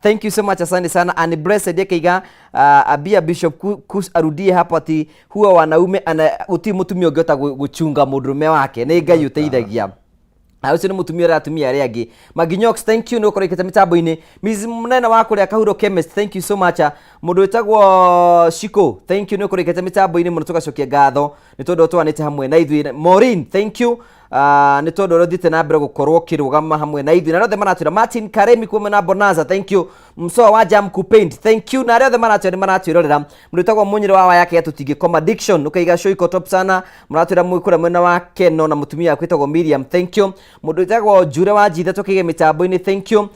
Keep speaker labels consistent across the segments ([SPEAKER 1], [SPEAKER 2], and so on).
[SPEAKER 1] Thank you so much, asante sana. And Blessed akaiga abia Bishop Kus arudie hapo ati huwa wanaume ana uti mutumia ũngĩhota gũchunga mũndũrũme wake nĩ Ngai ũteithagia. Ũcio nĩ mũtumia ũrĩa atumia arĩa angĩ. Maginyox, thank you nĩ gũkorwo ikĩte mĩtambo-inĩ. Mrs Mũnene wa kũrĩa Kahuro Chemist, thank you so much. Mũndũ wĩtagwo Shiko, thank you nĩ gũkorwo ikĩte mĩtambo-inĩ mũno, tũgacokia ngatho nĩ tondũ twanĩte hamwe na ithuĩ. Maureen, thank you nĩ tondũ ũrĩa ũthiĩte na mbere gũkorwo ũkĩrũgama hamwe na ithuĩ na arĩa othe maratwĩra. Martin Karemi kuuma na Bonaza, thank you. Msoa wa Jam Kupaint, thank you. Na arĩa othe maratwĩra nĩ maratwĩrorera. Mũndũ wĩtagwo Mũnyĩrĩ wa Wayake tũtingĩkoma Diction ũkaiga show iko top sana. Mũratwĩra mwĩ kũrĩa mwena wa Keno na mũtumia waku wĩtagwo Miriam, thank you. Mũndũ wĩtagwo Njure wa Njitha tũkaiga mĩtambo-inĩ, thank you.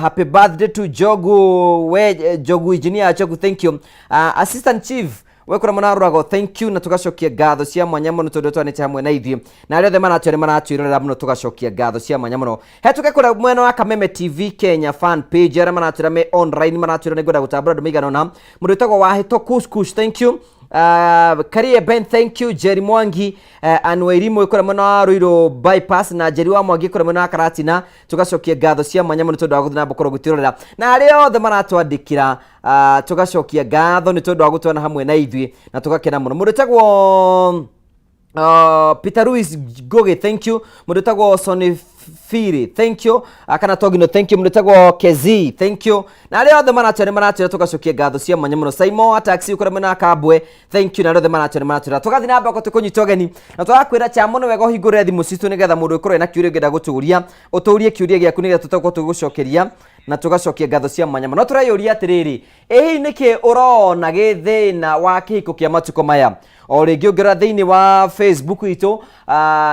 [SPEAKER 1] Happy birthday to Jogu we Jogu, engineer Jogu, thank you. Assistant chief wekura mũnarũrago, thank you. Na tũgacokia ngatho cia mwanya mũno tondũ twanĩte hamwe na ithuĩ na arĩa othe maratwĩra nĩ maratwĩrorera mũno, tũgacokia ngatho cia mwanya mũno. Hetũke kũrĩa mwena wa Kameme TV Kenya fan page, arĩa maratwĩra me online maratwĩra nĩ ngwenda gũtambũra andũ maigana ũna. Mũndũ wĩtagwo Wahĩto Kush, thank you. Karie Ben, thank you. Jerry Mwangi, Anwairimu kũrĩa mwena wa Ruiru bypass na Jerry wa Mwangi kũrĩa mwena wa Karatina, tũgacokia ngatho cia mwanya mũno tondũ wa gũthiĩ na mbere gũkorwo gũtwĩrorera na arĩa othe maratwandĩkĩra, tũgacokia ngatho nĩ tondũ wa gũtwana hamwe na ithuĩ na tũgakena mũno. Mũndũ wĩtagwo Peter Ruiz Goge, thank you. Mũndũ wĩtagwo Sonny Firi, thank you. Kana Togino, thank you. Mũndũ wĩtagwo Kezi, thank you. Na arĩa othe maratwĩra nĩ maratwĩra, tũgacokia ngatho cia mwanya mũno. Saimo wa taxi ũkũrĩa mwena wa Kabwe, thank you. Na arĩa othe maratwĩra nĩ maratwĩra, tũgathiĩ na mbere tũkũnyita ũgeni na tũrakwĩra cha mũno wega ũhingũre thimũ citũ nĩgetha mũndũ ũkorwo ena kĩũria ũngĩenda gũtũria, ũtũrie kĩũria gĩaku nĩgetha tũtakorwo tũgĩgũcokeria na tũgacokia ngatho cia mwanya mũno. Tũreyũria atĩrĩrĩ, ĩ hihi nĩkĩ ũrona gĩthĩna wa kĩhiko kĩa matukũ maya? O rĩngĩ ũngĩrora thĩinĩ wa Facebook itũ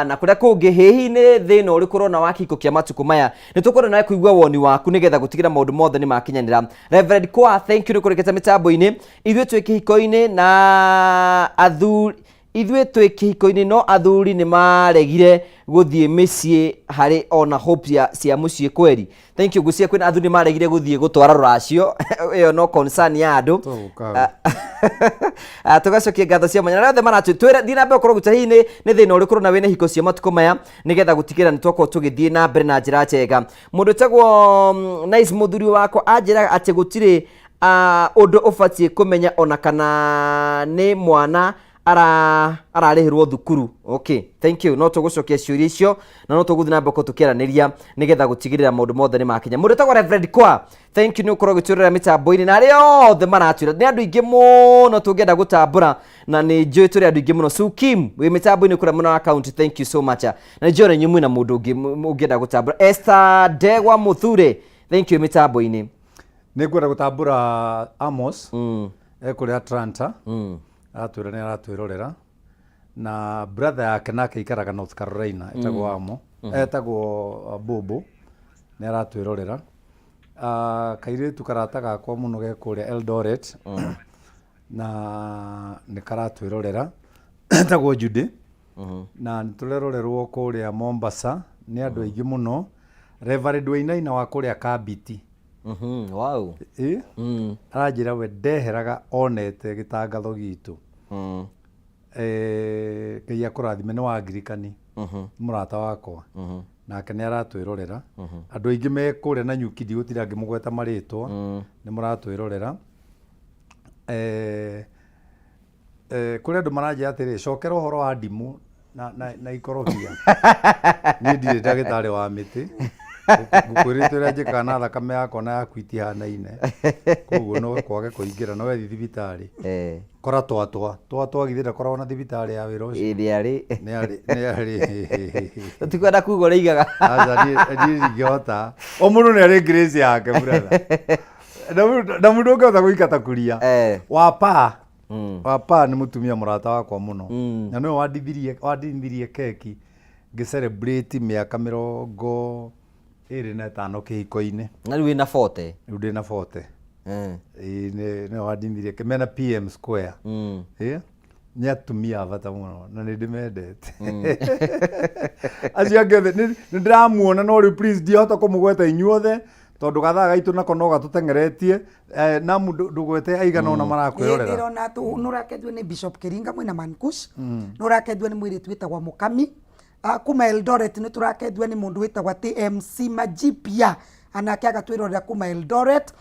[SPEAKER 1] na kũrĩa kũngĩ, hihi nĩ thĩna ũrĩkũ ũrona wa kĩhiko kĩa matukũ maya? Nĩ tũkwenda nawe kũigua woni waku nĩgetha gũtigĩra maũndũ mothe nĩ makinyanĩra. Reverend Kwa, thank you nĩ kũrĩkĩte mĩtambo-inĩ. Ithuĩ twĩ kĩhiko-inĩ na athuri, ithuĩ twĩ kĩhiko-inĩ no athuri nĩ maregire gũthiĩ mĩciĩ harĩ ona hope ya cia mũciĩ kweri. Thank you. Ngũcia kwĩna athuri nĩ maregire gũthiĩ gũtwara rũracio, ĩyo no concern ya andũ.
[SPEAKER 2] Tũgũka.
[SPEAKER 1] Tũgacokia ngatho cia mwanya na arĩa othe maratũ twĩre thiĩ na mbere ũkorwo gũta hihi nĩ thĩna ũrĩkũ ũrona wĩna hiko cia matukũ maya nĩgetha gũtigĩrĩra nĩ twakorwo tũgĩthiĩ na mbere na njĩra njega. Mũndũ wĩtagwo Nice, mũthuri wakwa anjĩraga atĩ gũtirĩ ũndũ ũbatiĩ kũmenya ona kana nĩ mwana ararĩhĩrwo thukuru. Okay, thank you. No tũgũcokia ciũria icio na no tũgũthiĩ na mbere gũkorwo tũkĩaranĩria nĩgetha gũtigĩrĩra maũndũ mothe nĩ makinya. Mũndũ wĩtagwo Reverend Kwa, thank you nĩ ũkorwo ũgĩtwĩrorera mĩtambo-inĩ na arĩa othe maratwĩra. Nĩ andũ aingĩ mũno tũngĩenda gũtambũra na nĩ njũĩ tũrĩ andũ aingĩ mũno. Sukim wĩ mĩtambo-inĩ kũrĩa mwena wa county, thank you so much. Na nĩ njũĩ ona inyuĩ mwĩna mũndũ ũngĩ ũngĩenda gũtambũra. Esther Ndegwa Mũthure, thank you mĩtambo-inĩ.
[SPEAKER 2] Nĩ ngwenda gũtambũra Amos ekũrĩa Atlanta, aratwĩra nĩ aratwĩrorera na brother yake nake ikaraga North Carolina, etagwo Amo, etagwo Bobo, nĩ aratwĩrorera. Kairĩtu karata gakwa mũno ge kũrĩa Eldoret na nĩ karatwĩrorera, etagwo Judy, na nĩ tũrerorerwo kũrĩa Mombasa nĩ andũ aingĩ mũno. Reverend Wainaina wa kũrĩa Kambiti. Ĩ aranjĩra we ndeheraga onete gĩtangatho gitũ. Ngai akũrathime, nĩ wa Angirikani, mũrata wakwa, nake nĩ aratwĩrorera. Andũ aingĩ me kũrĩa na nyuki, ndigũtinda ngĩmũgweta marĩtwa, nĩ mũratwĩrorera. Kũrĩ andũ maranjĩra atĩrĩ, cokera ũhoro wa ndimũ na ikorobia. Niĩ ndirĩ ndagĩtarĩ wa mĩtĩ. Ngũkwĩrĩte ũrĩa njĩkaga na thakame yakwa na yaku itihanaine, koguo no kwage kũingĩra no wethi thibitarĩ. Kora twatwa twatwa githĩ ndakoragwo na thibitarĩ ya wĩra ũcio?
[SPEAKER 1] Ĩ, nĩ arĩ.
[SPEAKER 2] Nĩ arĩ, nĩ arĩ.
[SPEAKER 1] Tũtikwenda kuga ũrĩa aigaga.
[SPEAKER 2] Aca, niĩ ndingĩhota. O mũndũ nĩ arĩ grace yake, brother, na mũndũ ũngĩhota gũikata kuria. Wapa wapa nĩ mũtumia mũrata wakwa mũno na nĩwe wandithirie keki ngĩ celebrate mĩaka 25 kĩhiko-inĩ.
[SPEAKER 1] Na rĩu wĩna 40.
[SPEAKER 2] Rĩu ndĩna 40. Ĩĩ, nĩwe wandithirie mena PM Square. Ĩĩ, nĩ atumia a bata mũno na nĩ ndĩmendete. Acio angĩ othe nĩ ndĩramuona, no rĩu please ndiahota kũmũgweta inyuothe tondũ gathaa gaitũ nako no gatũteng'eretie. Namu ndũgwete aigana ũna marakwĩrorera.
[SPEAKER 3] Ndĩrona nĩ ũrakethio nĩ Bishop Kĩringa mwĩna Mankush, nĩ ũrakethio nĩ mũirĩtu wĩtagwo Mũkami. Kuma Eldoret nĩ tũrakethio nĩ mũndũ wĩtagwo TMC Majipia. Anake agatwirorera kuma Eldoret.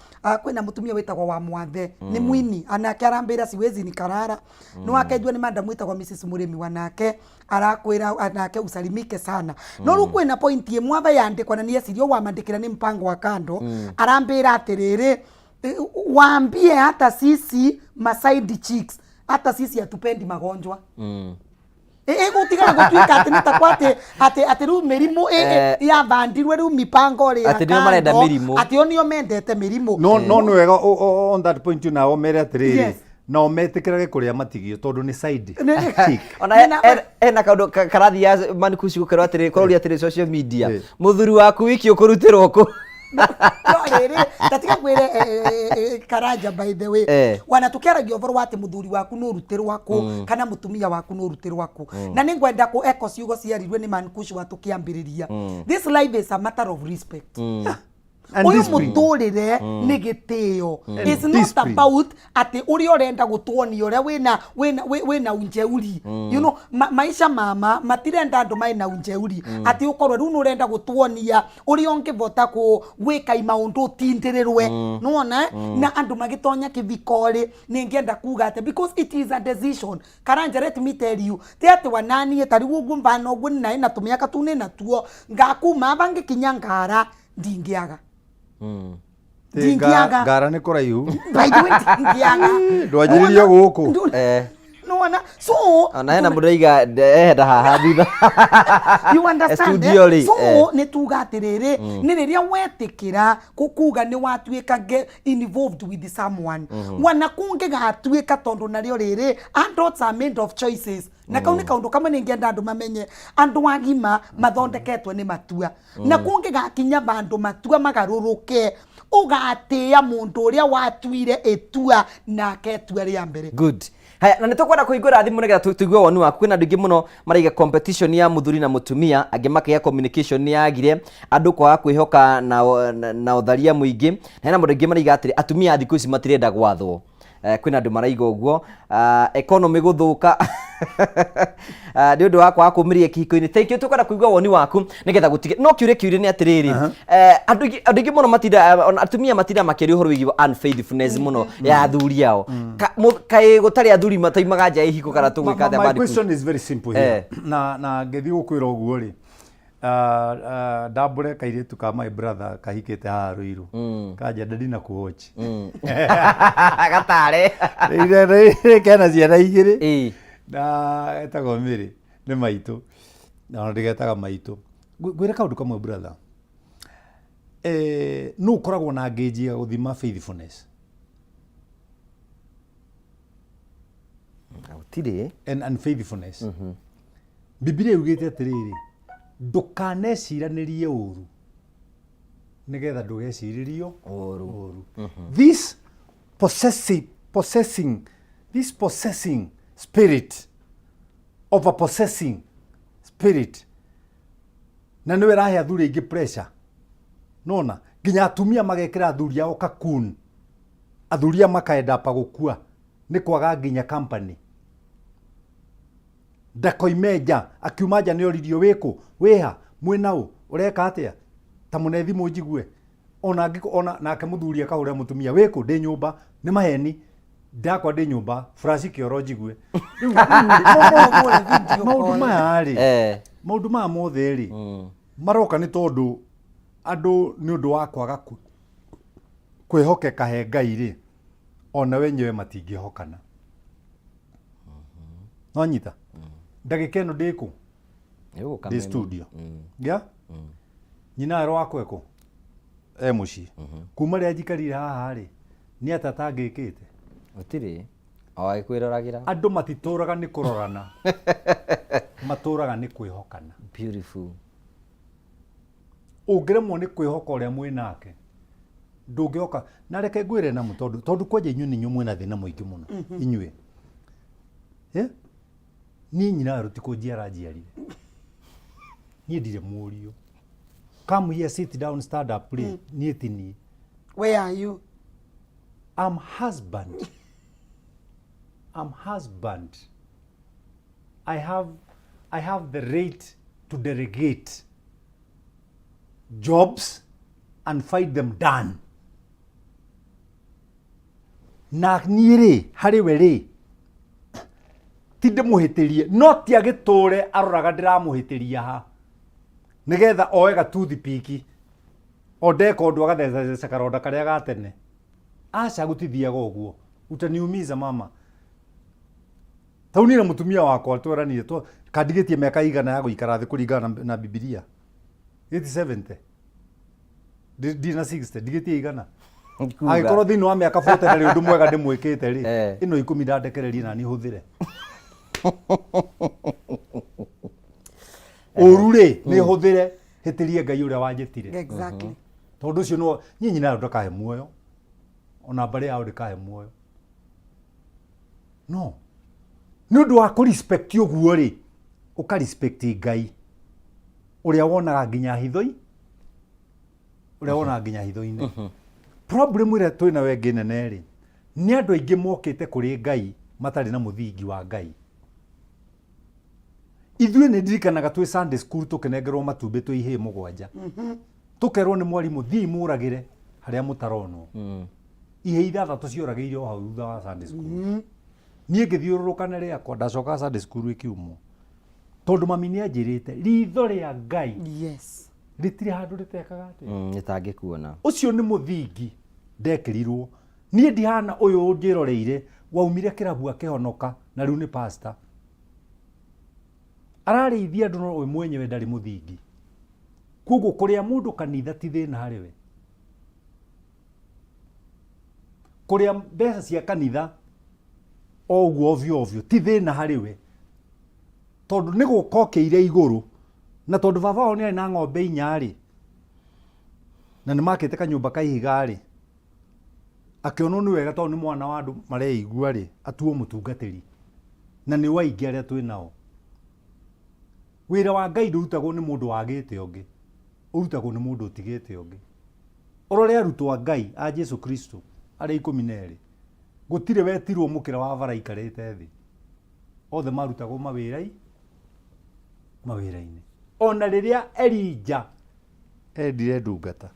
[SPEAKER 3] Kwina mutumia witagwo wa Mwathe, ni mwini, anake arambira siwezi ni karara. Ni wakethio ni madam witagwo Mrs Murimi, wanake arakwira anake usalimike sana. No riu kwina point imwe ava yandikwa na niecirio wamandikira ni mpango wa kando. Arambira atiriri, waambie hata sisi maside chicks, hata sisi hatupendi magonjwa. Ĩgũtigana gũtuĩka atĩ nĩ takwa atĩ rĩu mĩrimũ yathandirwe rĩu mipango rĩ ya
[SPEAKER 1] Atĩ nĩo marenda
[SPEAKER 3] kando,
[SPEAKER 1] mĩrimũ.
[SPEAKER 3] Atĩ o nĩo mendete mĩrimũ.
[SPEAKER 2] No nĩ wega on that point nao mere atĩrĩrĩ, nao metĩkĩrage kũrĩa matigio tondũ nĩ side chick.
[SPEAKER 1] Ona hena kaundu karathi ya manikuci gukerwo atĩrĩ, kũroria atĩrĩ, social media, mũthuri waku wiki ũkũrutĩrwo kũ?
[SPEAKER 3] No rĩrĩ, tatiga ngwĩre, Karanja, by the way, wana tũkĩaragia ũhoro wa atĩ mũthuri waku nĩ ũrutĩrwo kũ kana mũtumia waku nĩ ũrutĩrwo kũ, na nĩ ngwenda kũ eko ciugo ciarirwe nĩ Mankush wa tũkĩambĩrĩria. This life is a matter of respect.
[SPEAKER 2] And
[SPEAKER 3] Ũyũ
[SPEAKER 2] discipline.
[SPEAKER 3] mũtũrĩre nĩ gĩtĩo. It's not
[SPEAKER 2] Discipline.
[SPEAKER 3] about atĩ ũrĩa ũrenda gũtuonia ũrĩa wĩna unjeuri. Maisha mama matirenda andũ mena unjeuri, atĩ ũkorwo rĩu nĩ ũrenda gũtuonia ũrĩa ũngĩvota gwĩka maũndũ ũtindĩrĩrwe, nĩwona eh? Na andũ magĩtonya kĩviko rĩ, nĩ ngĩenda kuga atĩ because it is a decision, Karanja, let me tell you, ti atĩ wananiĩ ta rĩu ũguo mvana ũguo nĩ na tũmĩaka tu nĩ natuo ngakuma ava ngĩkinya ngara ndingĩaga.
[SPEAKER 2] Ti
[SPEAKER 3] Ndingĩaga.
[SPEAKER 2] Ngara nĩ kũraihu.
[SPEAKER 3] By the way, ndingĩaga.
[SPEAKER 2] Ndwanjĩrĩirie gũkũ.
[SPEAKER 3] Nĩwona, so
[SPEAKER 1] Ona hena mũndũ aiga ehenda haha thutha.
[SPEAKER 3] You understand,
[SPEAKER 1] Studio
[SPEAKER 3] eh?
[SPEAKER 1] rĩ,
[SPEAKER 3] So nĩ tuga atĩrĩrĩ, nĩ rĩrĩa wetĩkĩra kuga nĩ watuĩka involved with someone, wana kũngĩgatuĩka tondũ narĩo rĩrĩ, adults are made of choices, na kau nĩ kaũndũ kamwe nĩngĩenda andũ mamenye, andũ agima mathondeketwo nĩ matua, na kũngĩgakinya vandũ matua magarũrũke, ũgatĩĩa mũndũ ũrĩa watuire ĩtua nake itua rĩa mbere.
[SPEAKER 1] Good. Haya, na nĩ tũkwenda kũhingũra thimũ nĩgetha tũigue woni waku. Kwĩna andũ aingĩ mũno maraiga competition ya mũthuri na mũtumia, angĩ makaiga communication nĩ yagire, andũ kwaga kwĩhoka na ũtharia mũingĩ, na hena mũndũ aingĩ maraiga atĩrĩ, atumia a thikũ ici matirenda gwathwo. Kwĩna andũ maraiga ũguo. Economy gũthũka. Nĩ ũndũ wa kwaga kũmĩria kĩhiko-inĩ. Thank you, tũkwenda kũigua woni waku nĩgetha gũtige no kĩũria kĩũria nĩ atĩrĩrĩ, andũ aingĩ mũno matinda, ona atumia matinda makĩaria ũhoro wĩgiĩ unfaithfulness mũno ya athuri ao. Kaĩ gũtarĩ athuri mataimaga nja ya ihiko kana tũgwĩka atĩa?
[SPEAKER 2] My
[SPEAKER 1] Badi
[SPEAKER 2] question is very simple here. Na ngĩthiĩ gũkwĩra ũguo rĩ, ndambũre kairĩtu ka my brother kahikĩte haha Ruiru, kanja ndadi na kuwatch.
[SPEAKER 1] Gatare.
[SPEAKER 2] Kena ciana igĩrĩ na etagwo Mĩrĩ, nĩ maitũ na ona ndĩgetaga maitũ. Ngwĩre kaũndũ kamwe, brother, nũ ũkoragwo na ngĩnji ya gũthima faithfulness
[SPEAKER 1] Gũtirĩ.
[SPEAKER 2] And unfaithfulness? Bibilia yugĩte atĩrĩrĩ, ndũkaneciranĩrie ũru nĩgetha ndũgecirĩrio
[SPEAKER 1] Ũru.
[SPEAKER 2] Ũru. This possessive, possessing, this possessing spirit, over possessing spirit, na nĩwe ĩrahe athuri aingĩ pressure, nona nginya atumia magekĩra athuri ao kakun, athuri a makaenda pa gũkua nĩ kwaga nginya company. Ndakoime nja, akiuma nja nĩ oririo, wĩkũ, wĩha, mwĩna ũ, ũreka atĩa, ta mũne thimũ njigue. Ona ona nake mũthuri akahũrĩra mũtumia, wĩkũ, ndĩ nyũmba, nĩ maheni, ndakwa ndĩ nyũmba, flash kĩoro njigue.
[SPEAKER 3] Ũhũre video
[SPEAKER 2] Maũndũ
[SPEAKER 3] call.
[SPEAKER 2] maya rĩ, maũndũ maya mothe rĩ, maroka nĩ tondũ andũ nĩ ũndũ wa kwaga kwĩhokeka he Ngai rĩ, ona wenyewe matingĩhokana. No nyita ndagĩka ĩno ndĩkũ? Ndĩ studio ya nyina ero wakwa eko e mũciĩ. Kuma rĩrĩa njikarire haha rĩ, nĩ atĩa atangĩkĩte?
[SPEAKER 1] Gũtirĩ o agĩkwĩroragĩra.
[SPEAKER 2] Andũ matitũraga nĩ kũrorana, matũraga nĩ kwĩhokana.
[SPEAKER 1] Beautiful.
[SPEAKER 2] Ũngĩremwo nĩ kwĩhoka ũrĩa mwĩ nake, ndũngĩhoka. Na reke ngwĩre namu, tondũ kwanja inyuĩ nĩ inyuĩ mwĩna thĩna mũingĩ mũno inyuĩ. Niĩ nyina werũ ti kũnjiara njiarire, niĩ ndirĩ mũriũ. Come here, sit down, stand up, please. Niĩ ti niĩ.
[SPEAKER 3] Where are you?
[SPEAKER 2] I'm husband. I'm husband. I have the right to delegate jobs. And find them done. Na niĩ rĩ, harĩ we rĩ, ti ndĩmũhĩtĩrie, no ti agĩtũre aroraga ndĩramũhĩtĩria ha, nĩgetha oe gatuthi piki o ndeka ũndũ agathecatheca karonda karĩa ga tene. Aca, gũtithiaga ũguo. Utaniumiza, mama. Tau niĩ na mũtumia wakwa tweranire kandigĩtie mĩaka igana ya gũikara thĩ kũringana na Bibilia. 80 70 ndirĩ na 60, ndigĩtie igana.
[SPEAKER 1] Kuga.
[SPEAKER 2] Angĩkorwo thĩinĩ wa mĩaka 40 ndarĩ ũndũ mwega ndĩmwĩkĩte rĩ, ĩno 10 ndandekererie na niĩ hũthĩre ũru rĩ, nĩ hũthĩre hĩtĩrie Ngai ũrĩa wanjĩtire. Tondũ ũcio no niĩ nyina yao ndakahe muoyo, ona mbarĩ yao ndĩkahe muoyo. No nĩ ũndũ wa kũ respect ũguo rĩ, ũka respect Ngai ũrĩa wonaga nginya hithoi, ũrĩa wonaga nginya hitho-inĩ. Problem ĩrĩa twĩ nayo ĩngĩ nene rĩ, nĩ andũ aingĩ mokĩte kũrĩ Ngai matarĩ na mũthingi wa Ngai. Ithuĩ nĩ ndirikanaga twĩ Sunday school tũkĩnengerwo matumbĩ twĩ ihĩĩ 7, tũkerwo nĩ mwarimũ, "Thiĩi mũragĩre harĩa mũtaronwo." Ihĩĩ 6 cioragĩire o hau thutha wa Sunday school. Niĩ ngĩthiũrũrũka na rĩakwa, ndacokaga Sunday school ĩkiumwo, tondũ mami nĩ anjĩrĩte ritho rĩa Ngai rĩtirĩ handũ rĩtekaga atĩa.
[SPEAKER 1] Rĩtangĩkuona.
[SPEAKER 2] Ũcio nĩ mũthingi ndekĩrirwo. Niĩ ndihana ũyũ ũnjĩroreire waumire kĩrabu akĩhonoka na rĩu nĩ pastor ararĩithia andũ, no we mwenyewe ndarĩ mũthingi. Koguo kũrĩa mũndũ kanitha ti thĩna harĩ we, kũrĩa mbeca cia kanitha o ũguo ovyo ovyo ti thĩna harĩ we, tondũ nĩ gũka okĩire igũrũ. Na tondũ baba wao nĩ arĩ na ng'ombe 4 rĩ, na nĩ makĩte kanyũmba ka ihiga rĩ, akĩonwo nĩ wega, tondũ nĩ mwana wa andũ mareigua rĩ, atuo mũtungatĩri. Na nĩ waingĩ arĩa twĩ nao, wĩra wa Ngai ndũrutagwo nĩ mũndũ wagĩte ũngĩ, ũrutagwo nĩ mũndũ ũtigĩte ũngĩ. Ũrore arutwo a Ngai a Jesu Kristo arĩa 12, gũtirĩ wetirwo mũkĩra wa bara aikarĩte thĩ. Othe marutagwo mawĩra-inĩ. Ona rĩrĩa Elija endire ndungata,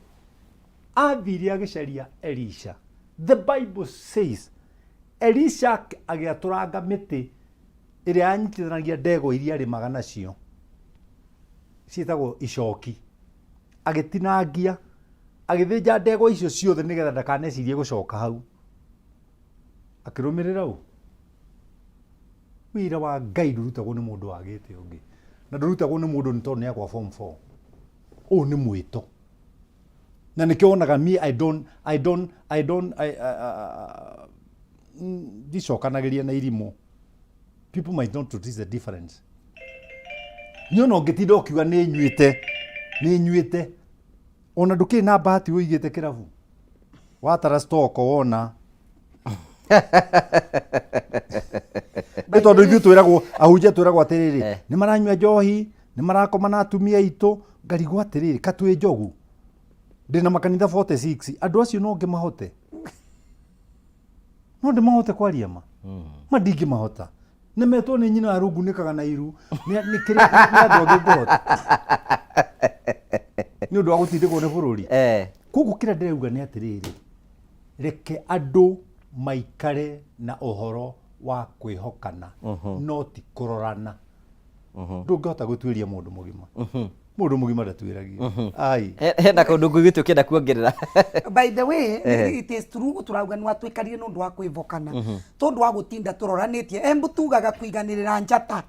[SPEAKER 2] athire agĩcaria Elisha. The Bible says Elisha agĩatũranga mĩtĩ ĩrĩa yanyitithanagia ndegwa iria arĩmaga nacio, ciĩtagwo icoki, agĩtinangia, agĩthĩnja ndegwa icio ciothe nĩgetha ndakanecirie gũcoka hau. Akĩrũmĩrĩra ũ. Wĩra wa Ngai ndũrutagwo nĩ mũndũ wagĩte ũngĩ, na ndũrutagwo nĩ mũndũ nĩ tondũ nĩ agwa form 4. Ũyũ nĩ mwĩto, na nĩkĩo wonaga me I don't ndicokanagĩria na irimũ. People might not notice the difference. Niĩ ona ũngĩtinda ũkiuga nĩ nyuĩte, nĩ nyuĩte, ona ndũkĩrĩ na bahati ũigĩte kĩrabu watara stock wona nĩ tondũ ithuĩ twĩragwo ahunjia, twĩragwo atĩrĩrĩ, nĩ maranyua njohi, nĩ marakoma na atumia aitũ. Ngarigwo atĩrĩrĩ, ka twĩ njogu? Ndĩna makanitha 46, andũ acio no ngĩmahote? No ndĩmahote kwaria ma? Ma ndingĩmahota. Nĩ metwo nĩ nyina arungunĩkaga na iru. Nĩ kĩrĩa nĩ andũ angĩ ngũhota nĩ ũndũ wa gũtindĩkwo nĩ bũrũri. Koguo kĩrĩa ndĩrauga nĩ atĩrĩrĩ, reke andũ maikare na ũhoro wa kwĩhokana, no ti kũrorana. Ndũngĩhota gũtuĩria mũndũ mũgima. Mũndũ mũgima ndatuĩragio ai.
[SPEAKER 1] Hena kaũndũ ngũiguĩte ũkĩenda kuongerera.
[SPEAKER 3] By the way, it is true turauga nĩ watwĩkarire nĩ ũndũ wa kwĩvokana, tondũ wa gũtinda tũroranĩtie. Embu tugaga kũiganĩrĩra njata.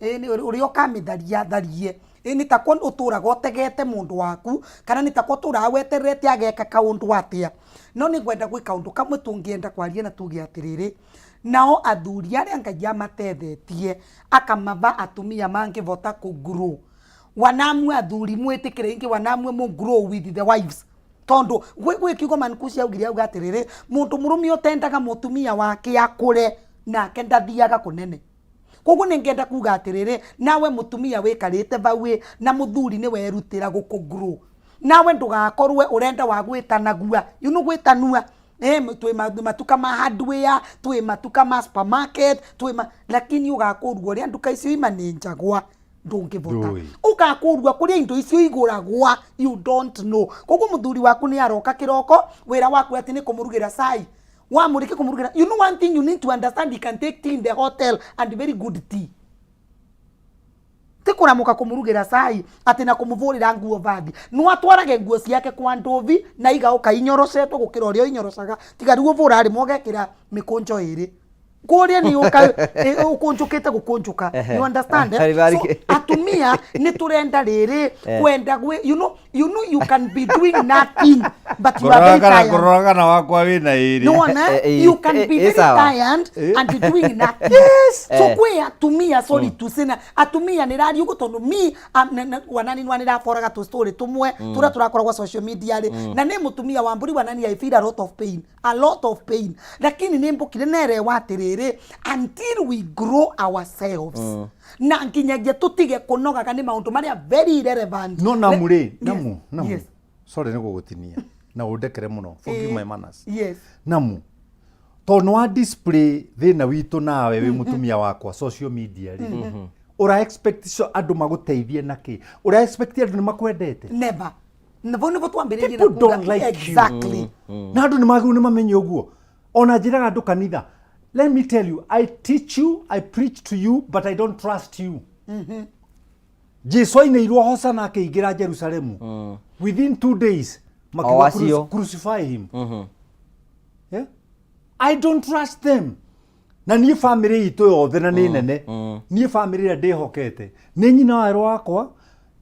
[SPEAKER 3] Ĩ, nĩ ũrĩa ũkamĩtharia tharie. Ĩ, nĩ takwo ũtũraga ũtegete mũndũ waku, kana nĩ takwo ũtũraga wetererete ageka kaũndũ atĩa. No nĩ ngwenda gwĩ kaũndũ kamwe tũngĩenda kwaria na tuge atĩrĩrĩ, nao athuri arĩa Ngai amatethetie akamava atumia mangĩvota kũ grow, wanamwe athuri mwĩtĩkĩre ingĩ, wanamwe mũ grow with the wives, tondu gwĩ kiugo Mankuci augire, auga atĩrĩrĩ, mũndũ mũrũme ũtendaga mũtumia wake akũre nake ndathiaga kũnene. Koguo nĩ ngenda kuga atĩrĩrĩ, nawe mũtumia wĩkarĩte vau ĩ na mũthuri nĩ werutĩra gũkũ grow, nawe ndũgakorwe ũrenda wa gwĩtanagua, gwĩtanua. Twĩ matuka ma hardware, twĩ matuka ma supermarket, twĩ ma, lakini ũgakũrwo ũrĩa nduka icio ima nĩ njagwa. Ndũngĩvota.
[SPEAKER 2] Ndũĩ.
[SPEAKER 3] Ũgakũrua kũrĩa indo icio igũragwa, you don't know. Koguo mũthuri waku nĩ aroka kĩroko, wĩra waku atĩ nĩ kũmũrugĩra cai. Wamũrĩkia kũmũrugĩra, you know one thing you need to understand, he can take tea in the hotel and very good tea. Ti kũramũka kũmũrugĩra cai atĩ na kũmũvũrĩra nguo vathi. No atwarage nguo ciake kwa ndũvi na igaũka inyorocetwo gũkĩra ũrĩa ũinyorocaga. Tiga rĩu ũvũra rĩmwe ũgekĩra mĩkũnjo ĩrĩ. Kũrĩa nĩ ũka ũkũnjũkĩte gũkũnjũka. You understand? Eh? So atumia nĩ tũrenda rĩrĩ kwenda gwĩ you know you can be doing nothing but you are very tired.
[SPEAKER 2] Ngũrora kana wakwa wĩna ĩrĩ.
[SPEAKER 3] No one, you can be very
[SPEAKER 1] sawa.
[SPEAKER 3] tired and doing nothing. Yes. So kwĩ atumia, sorry to say, na atumia nĩ raria ũguo tondũ mi wanani nwa nĩ raboraga tũ story tũmwe tũrĩa tũrakoragwo social media rĩ, na nĩ mũtumia wa mbũri wanani, I feel a lot of pain, a lot of pain, lakini nĩ mbũkire nerewa atĩrĩrĩ, until we grow ourselves na nginyagia tũtige kũnogaga nĩ maũndũ marĩa very irrelevant.
[SPEAKER 2] No namu rĩ, namu namu, sorry nĩ gũgũtinia na ũndekere mũno, forgive my manners. Namu tondũ nĩ wa display thĩna witũ nawe wĩ mũtumia wakwa social media rĩ, ũra expect so andũ magũteithie na kĩ? Ũra expect andũ nĩ makwendete?
[SPEAKER 3] Never. Nĩvo nĩvo twambĩrĩirie na
[SPEAKER 2] People
[SPEAKER 3] kuga
[SPEAKER 2] don't like you. Na andũ nĩ magĩrĩirwo nĩ mamenye ũguo. Ona njĩraga andũ kanitha, let me tell you, I teach you, I preach to you, but I don't trust you. Jesu ainĩirwo hosana akĩingĩra Jerusalemu, within 2 days
[SPEAKER 1] O
[SPEAKER 2] makiuga
[SPEAKER 1] acio.
[SPEAKER 2] Crucify him. Yeah? I don't trust them. Na niĩ famĩlĩ itũ yothe na nĩ nene, niĩ famĩlĩ ĩrĩa ndĩhokete nĩ nyina wa werũ wakwa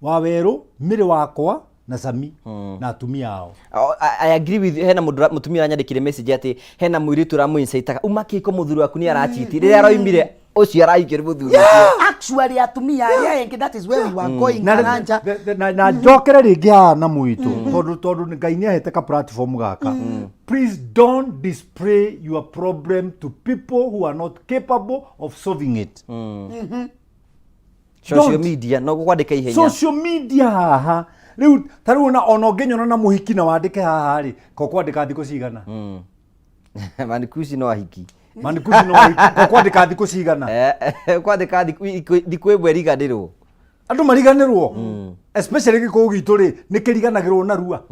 [SPEAKER 2] wa werũ, mĩrĩ wakwa na Sami na atumia ao.
[SPEAKER 1] Oh, I agree with you. Hena mũndũ mũtumia aranyandĩkire message atĩ hena mũirĩtu ũramũinsaitaga uma kĩhiko, mũthuri waku nĩ arachiti. Rĩrĩa aroimire ũcio arahikio nĩ mũthuri ũcio.
[SPEAKER 3] Actually atumia arĩa engĩ, that is where we were going.
[SPEAKER 2] Na-
[SPEAKER 3] Karanja.
[SPEAKER 2] na njokere rĩngĩ haha na mwitũ tondũ Ngai nĩ ahete ka platform gaka, please don't display your problem to people who are not capable of solving it.
[SPEAKER 1] Social
[SPEAKER 2] Don't.
[SPEAKER 1] media no gũkwandĩka ihenya.
[SPEAKER 2] Social media haha rĩu ta rĩu ona ũngĩnyona na mũhiki na wandĩke haha rĩ, ko kwandĩka thikũ cigana?
[SPEAKER 1] Manikuci no ahiki.
[SPEAKER 2] Manikuci no ahiki, ko kwandĩka thikũ cigana?
[SPEAKER 1] Kwandĩka thikũ ĩmwe riganĩrwo.
[SPEAKER 2] Andũ mariganĩrwo, especially gĩkũyũ gitũ rĩ, nĩ kĩriganagĩrwo narua.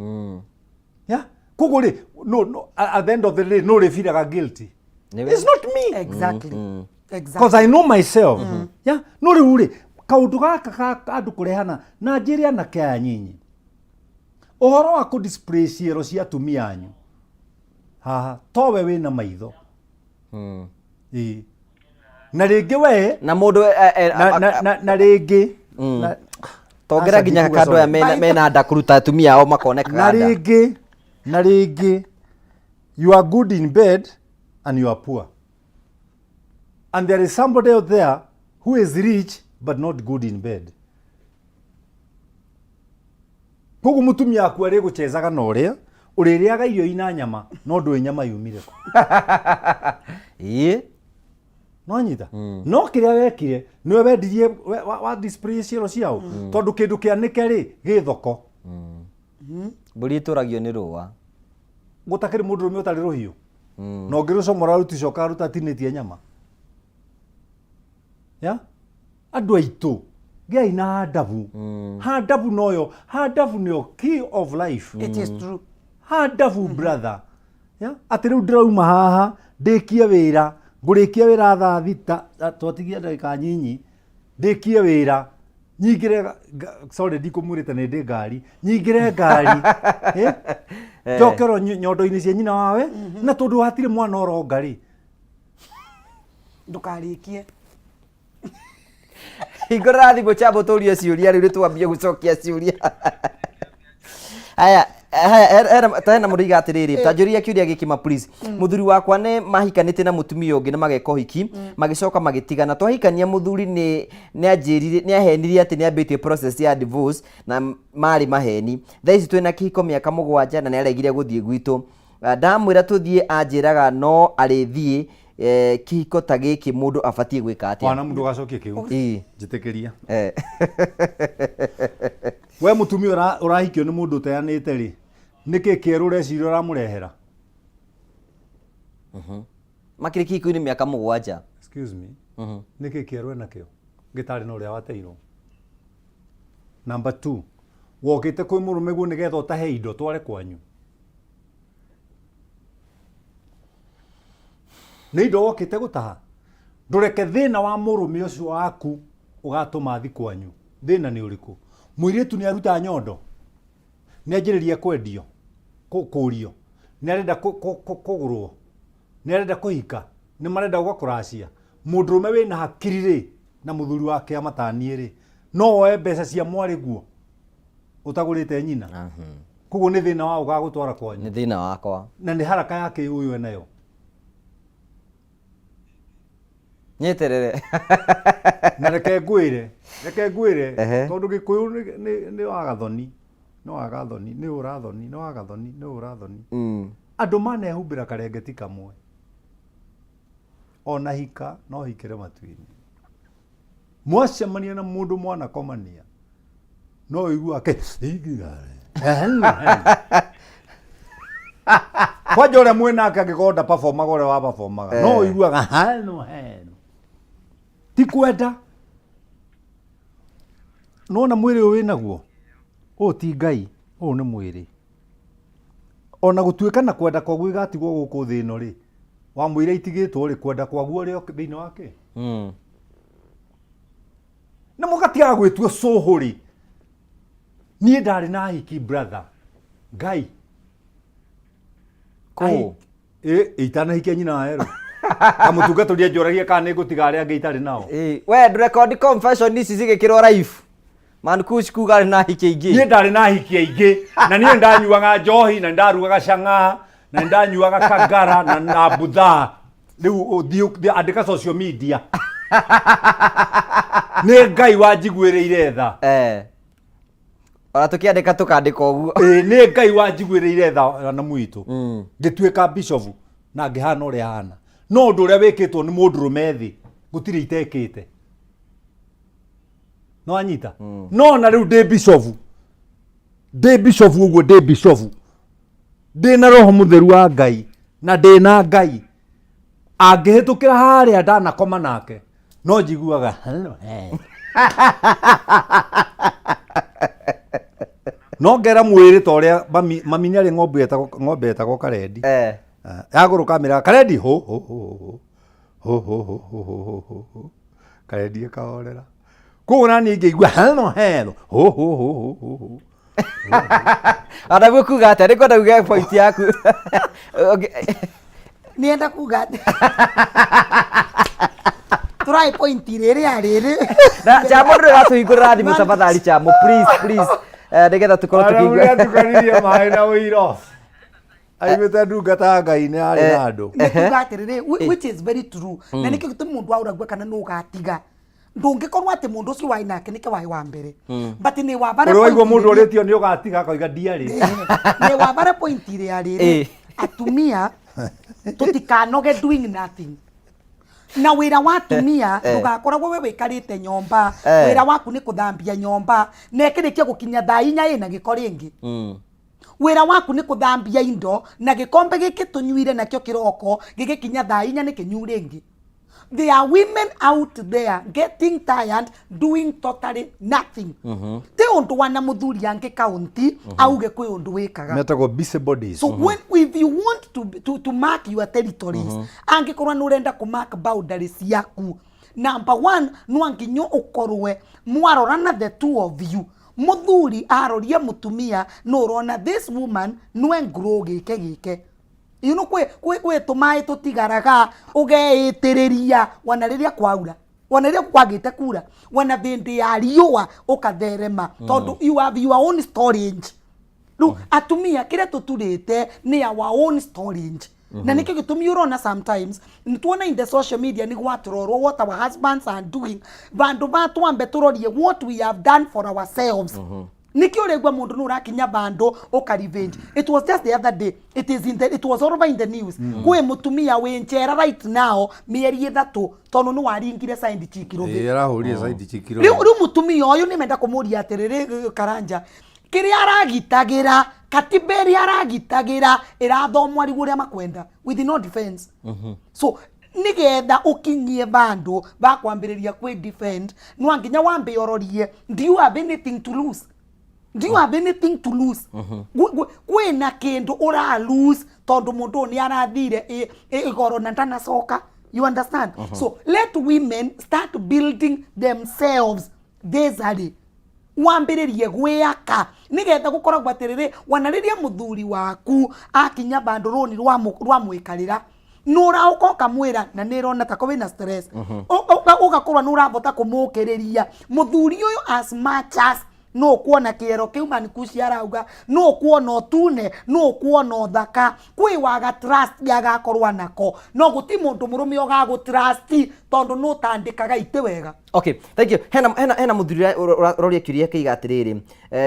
[SPEAKER 2] Yeah, koguo rĩ, no, at the end of the day no rĩbiraga guilty.
[SPEAKER 1] Nĩwe.
[SPEAKER 2] It's not me. Because I know myself. Yeah, no rĩu rĩ, kaũndũ gaka ka andũ kũrehana na njĩre anake aya nyinyi ũhoro wa kũ display ciero cia atumia anyu haha, towe wĩna maitho. Ĩĩ. Na rĩngĩ we
[SPEAKER 1] Na mũndũ
[SPEAKER 2] na rĩngĩ
[SPEAKER 1] tongera
[SPEAKER 2] Aca,
[SPEAKER 1] nginya
[SPEAKER 2] ndikuga
[SPEAKER 1] kando aya
[SPEAKER 2] sorry.
[SPEAKER 1] mena nda kũruta atumia ao makonekaga
[SPEAKER 2] na
[SPEAKER 1] nda.
[SPEAKER 2] Rĩngĩ you are good in bed and you are poor, and there is somebody out there who is rich but not good in bed. Koguo mũtumia waku arĩ gũchezaga na ũrĩa ũrĩrĩaga irio ina nyama, no ndũĩ nyama yumire kũ. No nyita no kĩrĩa wekire nĩwe wendirie wa display ciero ciao, tondũ kĩndũ kĩanĩke rĩ gĩ thoko.
[SPEAKER 1] Mbũri ĩtũragio nĩ rũa.
[SPEAKER 2] Gũtakĩrĩ mũndũrũme ũtarĩ rũhiũ na ũngĩrũcomora rũticokaga rũtatinĩtie nyama ya andũ aitũ. Gĩai na handabu. Handabu noyo, handabu nĩyo key of life.
[SPEAKER 3] It is true.
[SPEAKER 2] Handabu, brother, ya atĩ rĩu ndĩrauma haha ndĩkie wĩra, ngũrĩkia wĩra thaa 6, twatigia ndagĩka nyinyi ndĩkie wĩra, nyingĩre sorry, ndikũmwĩrĩte nĩ ndĩ ngari, nyingĩre ngari, eh? Njokerwo nyondo-inĩ cia nyina wawe, na tondũ hatirĩ mwana ũronga rĩ.
[SPEAKER 3] Ndũkarĩkie.
[SPEAKER 1] Hingũrĩra thimũ chambo tũrie ciũria. Rĩu nĩ twambie gũcokia ciũria. Haya haya, ta hena mũndũ iga atĩrĩrĩ, ta njũria kĩũria gĩkĩ ma please. Mũthuri wakwa nĩ mahikanĩtie na mũtumia ũngĩ na mageka ũhiki, magĩcoka magĩtigana. Twahikania mũthuri nĩ anjĩrire, nĩ ahenirie atĩ nĩ ambĩtie process ya divorce na marĩ maheni. Thaa ici twĩna kĩhiko mĩaka 7 na nĩ aregire gũthiĩ gwitũ. Ah, ndamwĩra tũthiĩ anjĩraga no arĩthiĩ. Kĩhiko ta gĩkĩ mũndũ abatiĩ gwĩka atĩa?
[SPEAKER 2] Wana mũndũ gacokie kĩu. Njĩtĩkĩria. We mũtumia ũrahikio nĩ mũndũ ũteanĩte rĩ, nĩkĩ kĩerũ ũreciria ũramũrehera?
[SPEAKER 1] Makĩrĩ kĩhiko-inĩ mĩaka 7.
[SPEAKER 2] Excuse me, nĩkĩ kĩerũ enakĩo gĩtarĩ na ũrĩa wateirwo? Number 2, wokĩte kwĩ mũrũme guo nĩgetha ũtahe indo tware kwanyu. Nĩ indo wokĩte gũtaha. Ndũreke thĩna wa mũrũme ũcio waku ũgatũma athi kwanyu. Thĩna nĩ ũrĩkũ? Mũirĩtu nĩ aruta nyondo, nĩ anjĩrĩria kwendio, kũrio, nĩ arenda kũgũrwo, nĩ arenda kũhika, nĩ marenda gũka kũracia. Mũndũrũme wĩna hakiri rĩ, na mũthuri wa kĩama ta niĩ rĩ, no woe mbeca cia mwarĩ guo ũtagũrĩte nyina. Koguo nĩ thĩna wa ũgagũtwara kwanyu.
[SPEAKER 1] Nĩ thĩna wakwa.
[SPEAKER 2] Na nĩ haraka ya kĩ ũyũ enayo.
[SPEAKER 1] Nyeterere.
[SPEAKER 2] Na reke ngwĩre, reke ngwĩre, tondũ Gĩkũyũ nĩ wagathoni, nĩ wagathoni, nĩ ũrathoni, nĩ wagathoni, nĩ ũrathoni. Andũ manehumbĩra karengeti kamwe. Ona hika no hikĩre matu-inĩ. Mwacemania na mũndũ mwanakomania, no ũigue ake kwanja ũrĩa mwĩ nake angĩkorwo ndaperformaga ũrĩa waperformaga, no ũiguaga hano heno. Ti kwenda. Nĩwona mwĩrĩ ũyũ wĩnaguo? Ũyũ ti Ngai, ũyũ nĩ mwĩrĩ. Ona gũtuĩka na kwenda kwaguo igatigwo gũkũ thĩ ĩno rĩ, wamwĩra itigĩtwo rĩ, kwenda kwaguo ũrĩ thĩinĩ wake? Na mũgatigaga gwĩtua cũhũrĩ. Niĩ ndarĩ na hiki brother. Ngai.
[SPEAKER 1] Kũ?
[SPEAKER 2] Ĩ, itanahikia nyina wa Ero. Kamũtungatũria anjũragia kana nĩ ngũtiga arĩa angĩ itarĩ nao.
[SPEAKER 1] Ĩ, we ndũrekondi confession ici cigĩkĩrwo live. Man Kush kuga arĩ na hiki aingĩ.
[SPEAKER 2] Niĩ ndarĩ na hiki aingĩ na niĩ ndanyuaga njohi na ndanyuaga cang'aa na ndanyuaga kangara na mbuthaa. Rĩu ũthiĩ andĩka social media. Nĩ Ngai wanjiguĩrĩire tha.
[SPEAKER 1] Ona tũkĩandĩka tũkandĩka ũguo.
[SPEAKER 2] Ĩ, nĩ Ngai wanjiguĩrĩire tha na mwitũ. Ngĩtuĩka bishop na ngĩhana ũrĩa hana. No ũndũ ũrĩa wĩkĩtwo nĩ mũndũrũme thĩ gũtirĩ itekĩte. No anyita. No na rĩu ndĩ bishop. Ndĩ bishop ũguo, ndĩ bishop. Ndĩ na roho mũtheru wa Ngai na ndĩ na Ngai. Angĩhĩtũkĩra harĩa ndanakoma nake no njiguaga hello, hey. No ngera mwĩrĩ ta ũrĩa mami nĩ arĩ ng'ombe yetagwo Karendi. Yagũrũka amĩraga Karendi ho ho ho ho ho ho ho ho ho ho ho ho. Karendi ĩkahorera. Koguo naniĩ ingĩigua hello hello ho ho ho ho ho ho.
[SPEAKER 1] Ona kuga atĩa? Nĩngwenda uge point yaku. Okay.
[SPEAKER 3] Nienda kuga atĩ tũraĩ point rĩrĩ rĩrĩ.
[SPEAKER 1] Na Chamo ndũratũhingũrĩra thimũ tafadhali Chamo, please please. Nĩgetha tũkorwo
[SPEAKER 2] Arabu
[SPEAKER 1] tũkĩigua.
[SPEAKER 2] nĩatukanirie maĩ na ũiro. Aiguĩte ndungata ya Ngai nĩ yarĩ na andũ.
[SPEAKER 3] Nĩ kuga atĩrĩrĩ, which is very true. Na nĩkĩo gĩtũmi mũndũ aũragua kana nũ ũgatiga. Ndũngĩkorwo atĩ mũndũ ũcio warĩ nake nĩke warĩ wa mbere. But nĩ wa bara
[SPEAKER 2] Ũrĩa waigua
[SPEAKER 3] point
[SPEAKER 2] mũndũ
[SPEAKER 3] rĩrĩ-
[SPEAKER 2] ũrĩtio nĩ ũgatiga akoiga ndiarĩ.
[SPEAKER 3] Nĩ wa bara point ĩrĩa rĩrĩ, atumia tũtikanoge doing nothing. Na wĩra wa atumia ndũgakoragwo we wĩkarĩte nyũmba. Wĩra waku nĩ kũthambia nyũmba na ĩkĩrĩkia gũkinya thaa inya ĩna gĩko rĩngĩ. Wĩra waku nĩ kũthambia indo na gĩkombe gĩkĩ tũnyuire nakĩo kĩroko gĩgĩkinya thaa inya nĩ kĩnyu rĩngĩ. There are women out there getting tired doing totally nothing. Ti ũndũ wana mũthuri angĩ kaunti auge kwĩ ũndũ wĩkaga.
[SPEAKER 2] Metagwo busy bodies.
[SPEAKER 3] So when if you want to mark your territories, angĩkorwo nĩ ũrenda kũ mark boundaries ciaku, number one no nginya ũkorwe mwarorana the two of you. Mũthuri arorie mũtumia no ũrona this woman nwe grow gĩke gĩke. You know, kwĩ tũmaĩ tũtigaraga ũgeĩtĩrĩria wana rĩrĩa kwaura, wana rĩrĩa kwagĩte kura, wana hĩndĩ ya riũa ũkatherema, tondũ you have your own storage. Rĩu atumia kĩrĩa tũturĩte nĩ our own storage. Na nĩkĩo gĩtũmi ũrona sometimes tuona in the social media nĩ gwatũrorwo what our husbands are doing, vandũ va twambe tũrorie what we have done for ourselves. Nĩkĩo ũraigua mũndũ nĩ ũrakinya vandũ ũka revenge. It was just the other day. It is in the, it was all over in the news. Kwĩ mũtumia wĩ njera right now mĩeri 3 tondũ nĩ waringire side chick rũthĩ.
[SPEAKER 2] Ĩĩ, arahũrire side chick rũthĩ.
[SPEAKER 3] Rĩu mũtumia ũyũ nĩ menda kũmũria atĩrĩrĩ Karanja, kĩrĩa aragitagĩra, katiba ĩrĩa aragitagĩra ĩrathomwo arigwo ũrĩa makwenda with no defense. So Nigetha ukinyie bandu bakwambiriria kwi defend, no nginya wambe ororie, do you have anything to lose? Do you have anything to lose? Kwina kindu ura lose tondu mundu ni arathire igoro na ndanacoka? You understand? So let women start building themselves. Thesari wambĩrĩrie gwĩaka nĩgetha gũkoragwo atĩrĩrĩ, wana rĩrĩa mũthuri waku akinya bandũ rũni rwamwĩkarĩra, nũraũka ũkamwĩra na nĩrona tako wĩna stress. Ũgakorwo nĩũrabota kũmũkĩrĩria mũthuri ũyũ, as much as no kuona kĩero kĩu Mankuci arauga, no kuona ũtune, no kuona ũthaka, kwĩ waga trust agakorwo nako, no gũti mũndũ mũrũme ũgagũ trust tondũ nũtandĩkaga itĩ wega.
[SPEAKER 1] Okay, thank you. Hena muthuri ũroria kĩũria kĩiga atĩrĩrĩ,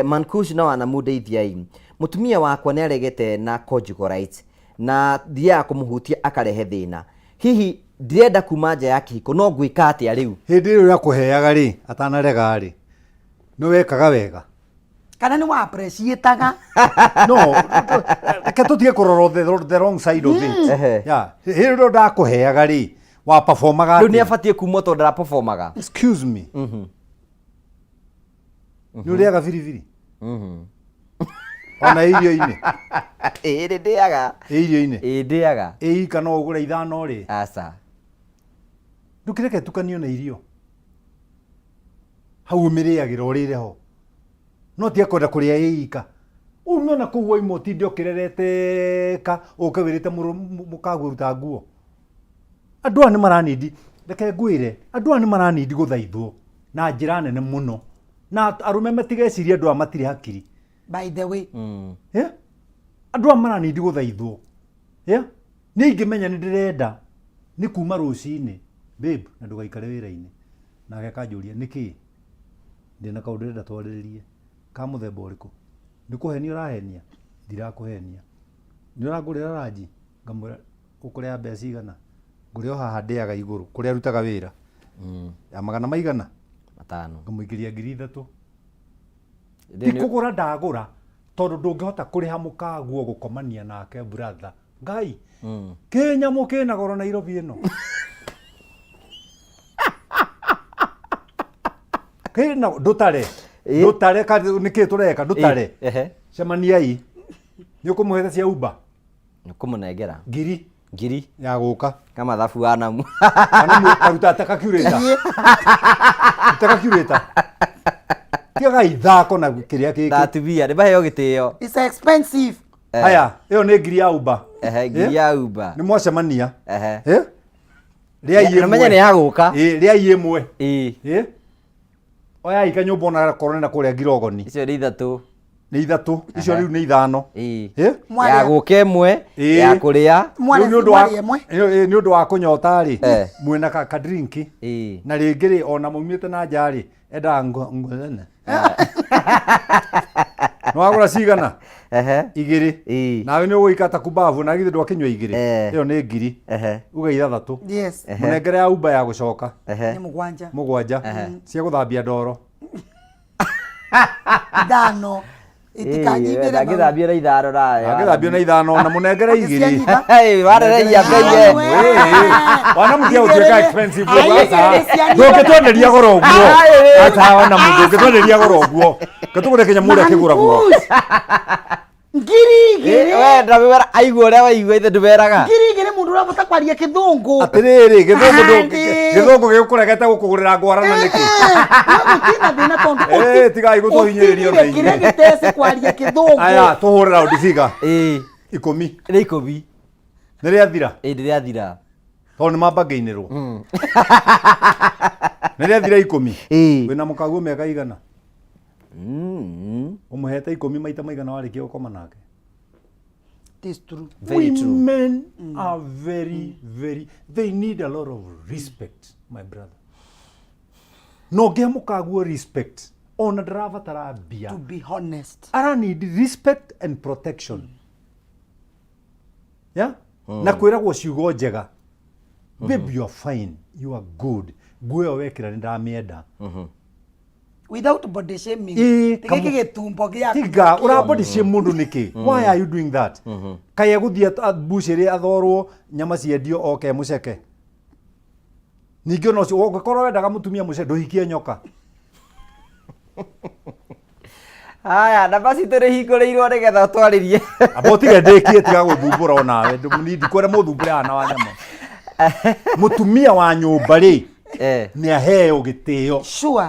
[SPEAKER 1] Mankush na wanamundeithiai, mũtumia wakwa nĩ aregete na conjugal rights na thiaga kũmũhutia akarehe thĩna, hihi ndĩrenda kuma nja ya kĩhiko, no ngwĩka atĩa rĩu?
[SPEAKER 2] Hĩndĩ ĩyo yakũheaga rĩ, atanarega rĩ, nĩ wekaga wega?
[SPEAKER 3] Kana nĩ wa appreciataga?
[SPEAKER 2] No reke tũtige kũrora the wrong side of it. Yeah, hĩndĩ ĩyo ndakũheaga rĩ, wa performaga
[SPEAKER 1] Rĩu nĩ
[SPEAKER 2] atĩa?
[SPEAKER 1] Abatiĩ kuma tondũ ndaraperformaga.
[SPEAKER 2] Excuse me, nĩ ũrĩaga biribiri ona irio-inĩ?
[SPEAKER 1] Ĩĩ, nĩ ndĩaga.
[SPEAKER 2] Ĩ irio-inĩ?
[SPEAKER 1] Ĩĩ, ndĩaga.
[SPEAKER 2] Ĩ ika no ũgũre ithano rĩ?
[SPEAKER 1] Aca.
[SPEAKER 2] Ndũkĩreke tukanio na irio hau, ũmĩrĩagĩra ũrĩre ho, no tiga kwenda kũrĩa ĩ ika, ume ona kũu waima ũtinde ũkĩrereteka, ũke wĩrĩte mũkaguo ruta nguo. Andũ aya nĩ maranindi, reke ngwĩre, andũ aya nĩ maranindi gũthaithwo na njĩra nene mũno, na arũme matigecirie andũ aya matirĩ hakiri.
[SPEAKER 3] By the way.
[SPEAKER 2] Yeah? Andũ aya maranindi gũthaithwo. Yeah? Niĩ ingĩmenya nĩ ndĩrenda nĩ kuma rũcinĩ, babe, na ndũgaikare wĩra-inĩ, nake akanjũria nĩkĩ, ndĩna kaũndũ ndĩrenda twarĩrĩrie. Ka mũthemba ũrĩkũ? Nĩ kũhenia ũrahenia? Ndirakũhenia. Nĩ ũrangũrĩra ranji? Ngamwĩra ũkũrĩa mbeca cigana, ngũrĩ o haha ndĩaga igũrũ kũrĩa arutaga wĩra ya magana maigana?
[SPEAKER 1] 5.
[SPEAKER 2] Ngamũikĩria 3000. Ti kũgũra ndagũra, tondũ ndũngĩhota kũrĩha mũkaguo gũkomania nake, brother. Ngai, kĩ nyamũ kĩna goro Nairobi ĩno kĩna ndũtare. Ndũtare nĩkĩ tũreka ndũtare? Cemaniai, nĩ ũkũmũhete cia Uber.
[SPEAKER 1] Nĩ kũmũnengera.
[SPEAKER 2] Ngiri.
[SPEAKER 1] Ngiri.
[SPEAKER 2] Ya gũka.
[SPEAKER 1] Kamathabu wa namu.
[SPEAKER 2] Kana karuta ta calculator, ta calculator, tiga ithako na kĩrĩa gĩkĩ.
[SPEAKER 1] Na atumia nĩ maheo gĩtĩo.
[SPEAKER 3] It's expensive.
[SPEAKER 2] Haya, ĩyo nĩ ngiri ya Uber.
[SPEAKER 1] Ehe, ngiri ya Uber.
[SPEAKER 2] Nĩ mwacemania. Eh? Rĩai
[SPEAKER 1] Na menye
[SPEAKER 2] ĩmwe.
[SPEAKER 1] nĩ ya gũka.
[SPEAKER 2] Ĩ, rĩai ĩmwe. Ĩ? Oyai kanyũmba ona korwo nĩ na kũrĩa Ngirogoni.
[SPEAKER 1] Icio nĩ ithatũ.
[SPEAKER 2] Nĩ ithatũ icio, rĩu nĩ ithano. Ĩ?
[SPEAKER 1] Ya gũka ĩmwe. Ya kũrĩa.
[SPEAKER 3] Mwarĩ
[SPEAKER 2] Rĩu nĩ ũndũ wa-
[SPEAKER 3] mwarĩ ĩmwe.
[SPEAKER 2] ĩ, nĩ ũndũ wa kũnyota rĩ, mwĩna ka drink. Na rĩngĩ rĩ, ona maumĩte na nja rĩ, endaga ngũthene. Nĩ wagũra cigana? Igĩrĩ. Nawe nĩ ũgũikata kumbabu na githĩ ndwakĩnyua igĩrĩ? Ĩyo nĩ ngiri. Uga ithathatũ. Mũnengere ya Uber ya gũcoka.
[SPEAKER 3] Nĩ mũgwanja.
[SPEAKER 2] Mũgwanja. Cia gũthambia ndoro.
[SPEAKER 3] Ithano itikanyibĩre.
[SPEAKER 1] Ndangĩthambio na ithano nawe.
[SPEAKER 2] Angĩthambio na ithano na mũnengere igĩrĩ.
[SPEAKER 3] Cianyiba.
[SPEAKER 1] Warereia mbei.
[SPEAKER 2] Wana mũtia gũtuĩka expensive
[SPEAKER 3] Ai,
[SPEAKER 2] ũguo, aca.
[SPEAKER 3] igĩrĩ cianyiba.
[SPEAKER 2] Ndũngĩtwenderia goro ũguo.
[SPEAKER 1] Ai.
[SPEAKER 2] Aca, wana mũndũ ũngĩtwenderia goro ũguo, ketũgũre kĩnyamũ ũrĩa kĩgũragwo.
[SPEAKER 3] 2000.
[SPEAKER 1] We ndamĩwera aigua ũrĩa waigua, ithe ndũmeraga.
[SPEAKER 3] 2000 mũndũ ũrabota kwaria kĩthũngũ.
[SPEAKER 2] Atĩrĩrĩ, gĩthũngũ
[SPEAKER 3] Andi.
[SPEAKER 2] gĩthũngũ gĩgũkũregete gũkũgũrĩra ngwara na nĩkĩ?
[SPEAKER 3] Gũtirĩ na thĩna tondũ
[SPEAKER 2] Tigai gũtũhinyĩrĩria
[SPEAKER 3] ũtigire kĩrĩa
[SPEAKER 2] ona inyuĩ.
[SPEAKER 3] gĩteci kwaria kĩthũngũ.
[SPEAKER 2] Aya, tũhũre round figure. 10.
[SPEAKER 1] Nĩ 10.
[SPEAKER 2] Nĩ rĩathira.
[SPEAKER 1] Ĩĩ, ndĩrathira.
[SPEAKER 2] Tondũ nĩ mambangĩinĩrwo nĩ rĩathira 10. Wĩna mũkaguo mĩaka igana? Ũmũhete 10 maita maigana warĩkia gũkoma nake?
[SPEAKER 3] It is true.
[SPEAKER 1] Very true.
[SPEAKER 2] Women are very, very, they need a lot of respect, my brother. No ngĩhe mũkaguo respect, ona ndarabatara mbia.
[SPEAKER 3] To be honest.
[SPEAKER 2] Ara need respect and protection. Yeah? Na kwĩragwo ciugo njega. Babe, you are fine, you are good. Nguo ĩyo wekĩra nĩ ndamĩenda.
[SPEAKER 3] Without body shaming.
[SPEAKER 2] Ĩĩ,
[SPEAKER 3] Ti gĩkĩ gĩtumbo gĩaku.
[SPEAKER 2] Tiga ũra body shame mũndũ nĩkĩ? Why are you doing that? Kaĩ egũthiĩ bucĩrĩ athorwo nyama ciendio oke mũceke? Ningĩ ona ũcio ũngĩkorwo wendaga mũtumia mũce, ndũhikie nyoka.
[SPEAKER 1] Haya, namba citũ nĩ hingũrĩirwo nĩgetha ũtwarĩrie.
[SPEAKER 2] Amba ũtige ndĩkie, tiga gũthumbũra onawe. Ndikwenda mũthumbũre haha na wanyama. Mũtumia wa nyũmba rĩ, nĩ aheo gĩtĩo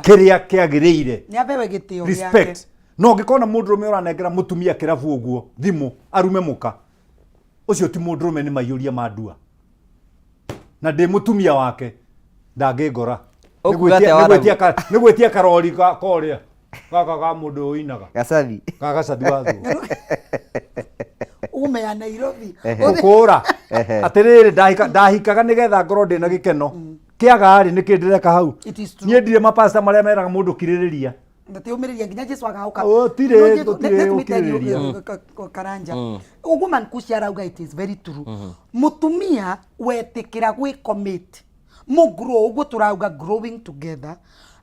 [SPEAKER 2] kĩrĩa kĩagĩrĩire.
[SPEAKER 3] Nĩ abewe gĩtĩo gĩake.
[SPEAKER 2] Respect. No ũngĩkona mũndũrũme ũranengera mũtumia kĩrabu ũguo thimũ arume mũka, ũcio ti mũndũrũme, nĩ maiyũria ma ndua. Na ndĩ mũtumia wake ndangĩngora.
[SPEAKER 1] Ũkuga atĩa Warabu?
[SPEAKER 2] Nĩ gwĩtia karori ka korĩa gaka ga mũndũ ũinaga.
[SPEAKER 1] Gacathi.
[SPEAKER 2] Ga gacathi wa thũ.
[SPEAKER 3] Ume ya Nairobi.
[SPEAKER 2] Gũkũra. Atĩrĩrĩ, ndahikaga nĩgetha ngorwo ndĩna gĩkeno. Kĩaga rĩ, nĩkĩ ndĩreka hau?
[SPEAKER 3] It is true.
[SPEAKER 2] Niĩ ndirĩ mapasta marĩa meraga mũndũ kirĩrĩria.
[SPEAKER 3] Ndatiũmĩrĩria nginya Jesu agauka.
[SPEAKER 2] Gũtirĩ,
[SPEAKER 3] No Jesu-
[SPEAKER 2] gũtirĩ
[SPEAKER 3] let me tell you,
[SPEAKER 2] gũkirĩrĩria.
[SPEAKER 3] Karanja, ũguo Mankushi arauga, it is very true. Mũtumia wetĩkĩra gwĩ commit mũgrow, ũguo tũrauga growing together,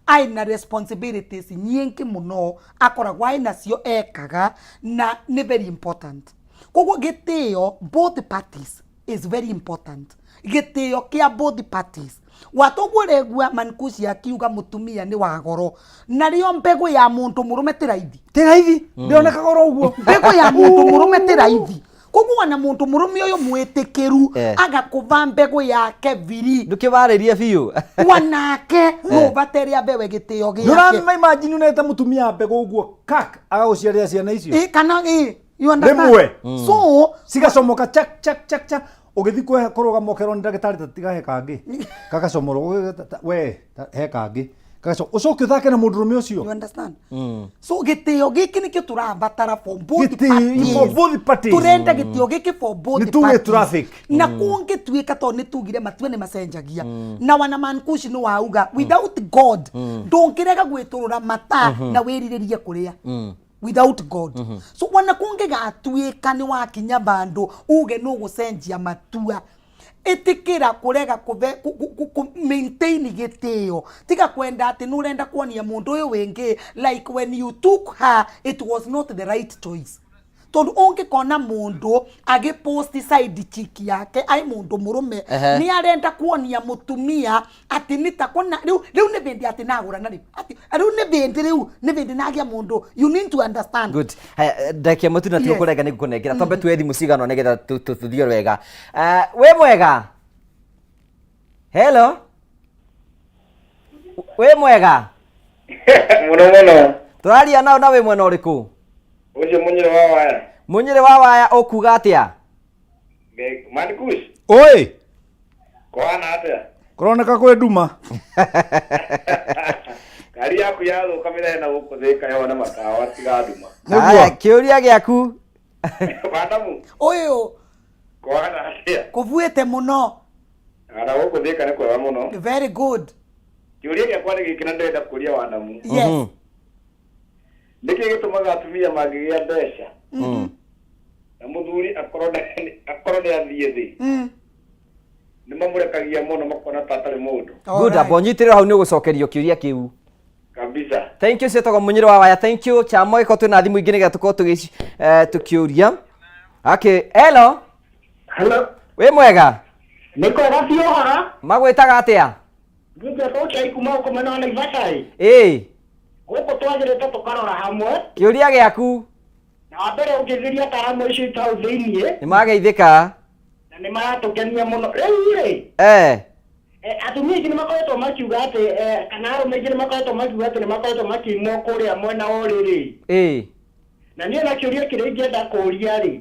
[SPEAKER 3] aina responsibilities nyingĩ mũno akoragwo ainacio ekaga, na nĩ very important. Koguo gĩtĩo both parties is very important, gĩtĩo kĩa both parties. Watoguo ũregua Mankushi akiuga mũtumia nĩ wa goro, narĩo mbegũ ya mũndũ mũrũme ti raithi.
[SPEAKER 2] Ti raithi, ndĩonekaga oro ũguo.
[SPEAKER 3] Mbegũ ya mũndũ mũrũme ti raithi. Koguo wana mũndũ mũrũme ũyũ mwĩtĩkĩru agakũva mbegũ yake biri.
[SPEAKER 1] Ndũkĩwarĩrie biũ.
[SPEAKER 3] Wanake no ũbatere abewe gĩtĩo gĩake.
[SPEAKER 2] Nĩũrama imagine unete mũtumia mbegũ ũguo kak agagũciarĩra ciana icio.
[SPEAKER 3] Ĩ, kana ĩ, you understand?
[SPEAKER 2] Rĩmwe.
[SPEAKER 3] So
[SPEAKER 2] cigacomoka chak chak chak chak, ũgĩthiĩ kũrũgama ũkerwo nĩ ndagĩtarĩ ta tiga he kangĩ gagacomorwo, we he kangĩ ũcoke ũthake na mũndũrũme ũcio.
[SPEAKER 3] You understand? So gĩtĩo gĩkĩ nĩkĩo tũrabatara for both
[SPEAKER 2] Gĩtĩo
[SPEAKER 3] parties.
[SPEAKER 2] for both parties.
[SPEAKER 3] Tũrenda gĩtĩo gĩkĩ for both
[SPEAKER 2] Nĩ tuge
[SPEAKER 3] parties.
[SPEAKER 2] traffic.
[SPEAKER 3] Na kũngĩtuĩka tondũ nĩ tugire matua nĩ macenjagia, na wana Mankushi nĩ wauga without God ndũngĩrega gwĩtũrũra mata na wĩrirĩrie kũrĩa without God. So wana kũngĩgatuĩka nĩ wakinya bandũ uge nĩ ũgũcenjia matua, ĩtĩkĩra kũrega kũ maintain gĩtĩo, tiga kwenda atĩ nĩ ũrenda kuonia mũndũ ũyũ wĩngĩ like when you took her it was not the right choice. Tondũ ũngĩkona mũndũ agĩpost side chick yake ai mũndũ mũrũme, nĩ arenda kuonia mũtumia atĩ nĩ ta kona rĩu rĩu nĩ bĩndĩ atĩ nagũrana, rĩu atĩ rĩu nĩ bĩndĩ, rĩu nĩ bĩndĩ nagĩa mũndũ. You need to understand.
[SPEAKER 1] Good. Haya, ndagĩka ĩmwe tu na tũkũrenga nĩ ngũkũnengera, twambe tuoe thimũ cigana nĩgetha tũthiĩ wega. Wĩ mwega? Hello, wĩ mwega?
[SPEAKER 4] Mũno mũno.
[SPEAKER 1] Tũraria nao na wĩ mwena ũrĩkũ?
[SPEAKER 4] Ũcio Mũnyĩrĩ wa Waya.
[SPEAKER 1] Mũnyĩrĩ wa Waya, ũkuga atĩa?
[SPEAKER 4] Mankush.
[SPEAKER 2] Oi.
[SPEAKER 4] Kũhana atĩa?
[SPEAKER 2] Kũroneka kwĩ nduma.
[SPEAKER 4] Ngari yaku yathũka mĩthenya na gũkũ Thĩka yone matawa tiga nduma.
[SPEAKER 2] Nĩguo.
[SPEAKER 1] Haya, kĩũria gĩaku.
[SPEAKER 4] Madamu.
[SPEAKER 3] Ũyũ.
[SPEAKER 4] Kũhana atĩa?
[SPEAKER 3] Kũbuĩte mũno.
[SPEAKER 4] Ana gũkũ Thĩka nĩ kwega mũno.
[SPEAKER 3] Very good.
[SPEAKER 4] Kĩũria gĩakwa nĩ gĩkĩ na ndĩrenda kũria Wanamu.
[SPEAKER 3] Yes.
[SPEAKER 4] Nĩkĩ gĩtũmaga atumia mangĩgĩa mbeca na mũthuri akorwo nĩ athiĩ thĩ, nĩ mamũrekagia mũno makona ta atarĩ mũndũ?
[SPEAKER 1] Good, amba ũnyitĩrĩre hau, nĩ ũgũcokerio kĩũria kĩu.
[SPEAKER 4] Kabisa.
[SPEAKER 1] Thank you. Ciĩtagwo Mũnyĩrĩ wa Waya, thank you. Chamo gĩko twĩna thimũ ingĩ nĩgetha tũkorwo tũkĩũria. Okay, hello.
[SPEAKER 5] Hello.
[SPEAKER 1] Wĩ mwega?
[SPEAKER 5] Nĩ kwega biũ ũhoro.
[SPEAKER 1] Magwĩtaga atĩa?
[SPEAKER 5] Ngĩtwo Kĩai kuma gũkũ mwena wa Naivasha ĩ.
[SPEAKER 1] Ĩĩ.
[SPEAKER 5] Gũkũ twagĩrĩte tũkarora hamwe.
[SPEAKER 1] Kĩũria gĩaku.
[SPEAKER 5] Na wa mbere ũngĩthĩria ataaramu acio itũ hau thĩiniĩ.
[SPEAKER 1] Nĩ mageithĩka.
[SPEAKER 5] Na nĩ maratũkenia mũno. Rĩu rĩ, atumia aingĩ nĩ makoretwo makiuga atĩ kana arũme aingĩ nĩ makoretwo makiuga atĩ nĩ makoretwo makĩimwo kũrĩa mwena wa ũrĩrĩ. Na niĩ na kĩũria kĩrĩa ingĩenda kũũria rĩ,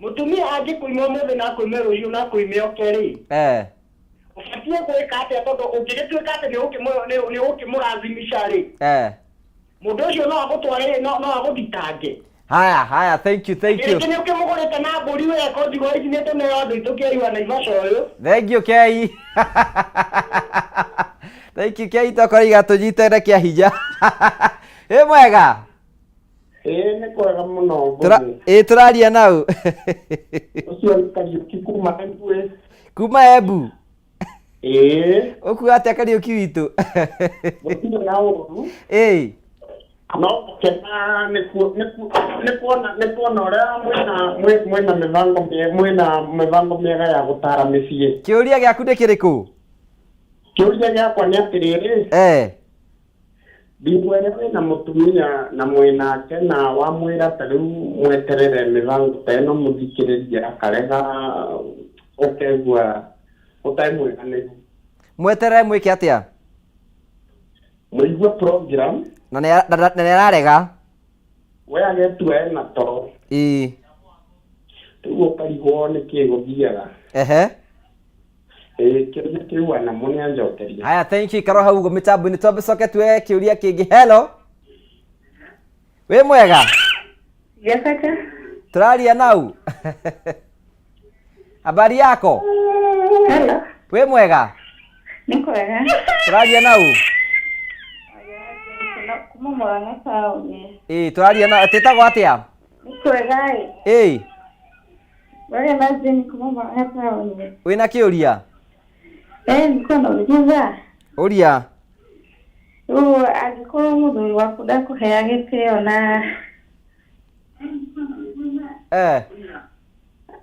[SPEAKER 5] mũtumia angĩkũima ũmũthĩ na akũime rũciũ na akũime oke rĩ, ũbatiĩ gwĩka atĩa? Tondũ ũngĩgĩtuĩka atĩ nĩ ũgũkĩmũrathimisha rĩ, mũndũ ũcio no agũtware, no agũthitange.
[SPEAKER 1] Haya haya, thank you, thank you.
[SPEAKER 5] Rĩngĩ nĩ ũkĩmũgũrĩte na mbũri we ko njigo ici nĩ tũneo andũ aitũ kĩaiwa Naivasha ũyũ.
[SPEAKER 1] Thank you, Kei. Thank you, Kei. Tokorwo igatũnyitene kĩa hinya. Ĩ mwega?
[SPEAKER 5] Ĩĩ, nĩ kwega mũno.
[SPEAKER 1] Ngũgĩ. Ĩ, tũraria nau?
[SPEAKER 5] Ũcio nĩ Kariũki kuma Embu.
[SPEAKER 1] Kuma Embu?
[SPEAKER 5] Ĩĩ.
[SPEAKER 1] Ũkuga atĩa, Kariũki witũ?
[SPEAKER 5] Gũtirĩ na ũru. No gũkena nĩ kuona ũrĩa mwĩna mĩbango mĩega ya gũtara mĩciĩ.
[SPEAKER 1] Kĩũria gĩaku nĩ kĩrĩkũ?
[SPEAKER 5] Kĩũria gĩakwa nĩ atĩrĩrĩ, ndimwĩre wĩna mũtumia na mwĩnake na wamwĩra ta rĩu mweterere mĩbango ta ĩno mũthikĩrĩrie akarega ũkegua ũtarĩ mwĩganĩru.
[SPEAKER 1] Mweterere mwĩke atĩa?
[SPEAKER 5] Mũigue program.
[SPEAKER 1] Na nĩ ararega.
[SPEAKER 5] We agetua ena toro. Rĩu ũkarigwo nĩkĩ gũthiaga. Ĩĩ kĩũria kĩu anamo nĩ anjokeria.
[SPEAKER 1] Haya, thank you. Ikara hau ũguo mĩtambo-inĩ twambe coke tuoe kĩũria kĩngĩ. Hello. Wĩ mwega?
[SPEAKER 6] Jessica.
[SPEAKER 1] Tũraria nau. Habari yako?
[SPEAKER 6] Hello.
[SPEAKER 1] Wĩ mwega?
[SPEAKER 6] Nĩ kwega.
[SPEAKER 1] Tũraria nau.
[SPEAKER 6] Kuma Murang'a taũni.
[SPEAKER 1] Ĩĩ, tũraria na twĩtagwo atĩa?
[SPEAKER 6] Nĩ kwega ĩ.
[SPEAKER 1] Ĩĩ.
[SPEAKER 6] Wewe Mazini kuma Murang'a taũni.
[SPEAKER 1] Wĩna kĩũria?
[SPEAKER 6] Eh, nilikuwa nauliza.
[SPEAKER 1] Ũria.
[SPEAKER 6] Rĩu angĩkorwo mũthuri waku ndakũheaga gĩtĩo na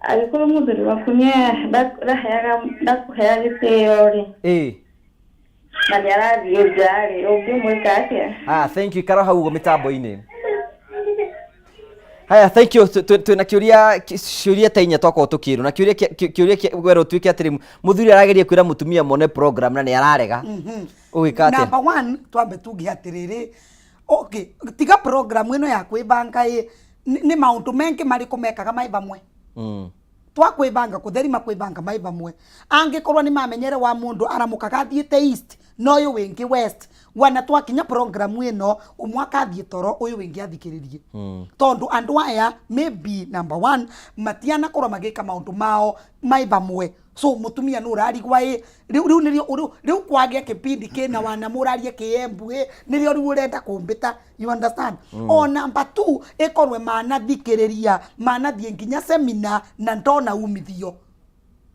[SPEAKER 6] Angĩkorwo mũthuri waku nĩ ndaheaga ndakũheaga gĩtĩo rĩ. Na nĩ arathiĩ nja rĩ, ũngĩmwĩka atĩa?
[SPEAKER 1] Ah, thank you. Ikara hau ũguo mĩtambo-inĩ. Haya, thank you. Twĩna kĩũria ciũria ta inya twakorwo tũkĩrwo na kĩũria kĩũria werwo tuĩke atĩrĩ mũthuri arageria kwĩra mũtumia mone program na nĩ ararega. Ũgĩka atĩa?
[SPEAKER 3] Number one, twambe tuge atĩrĩrĩ, okay, tiga program ĩno ya kwĩbanga ĩ, nĩ maũndũ mengĩ marĩkũ mekaga mai vamwe? Twakwĩbanga kũtherima kwĩbanga mai vamwe. Angĩkorwo nĩ mamenyere wa mũndũ aramukaga athiĩte east na ũyũ wĩngĩ west, wana twakinya program ĩno ũmwe akathiĩ toro ũyũ wĩngĩ athikĩrĩrie. Tondũ andũ aya maybe number one matianakorwo magĩka maũndũ mao mai vamwe. So mũtumia nũ ũrarigwa ĩ rĩu rĩu nĩrĩo rĩu rĩu kwagĩa kĩpindi kĩna wana mũrarie kĩembu ĩ nĩrĩo rĩu ũrenda kũmbĩta, you understand? O number two ĩkorwe manathikĩrĩria manathiĩ nginya semina na ndona umithio,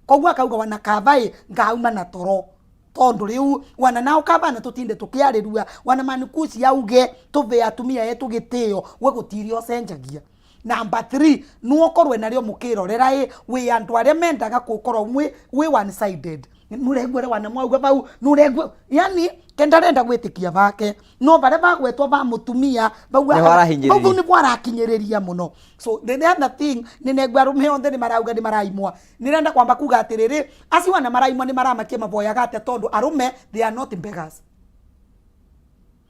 [SPEAKER 3] koguo akauga wana kaba ĩ ngauma na toro tondu riu wana nao kaba na tutinde tukiarĩrua wana manikuci auge tuve atumia etu gĩtĩo we gũtirĩ ũcenjagia. Number 3 nuokorwe nario mukirorera ĩ wi andu aria mendaga gukorwo wi one sided, nuregua wana mwauga vau nuregua yani kenda renda gwitikia vake no varia vagwetwo va mutumia vau
[SPEAKER 1] Nĩho arahinyĩrĩria.
[SPEAKER 3] vau nĩguo arakinyĩrĩria mũno. So the other thing nĩ negua arũme othe nĩ marauga nĩ maraimwa, nĩrenda kwamba kuga atĩrĩrĩ acio ana maraimwa nĩ maramakia mavoyaga atĩa tondũ arũme they are not beggars.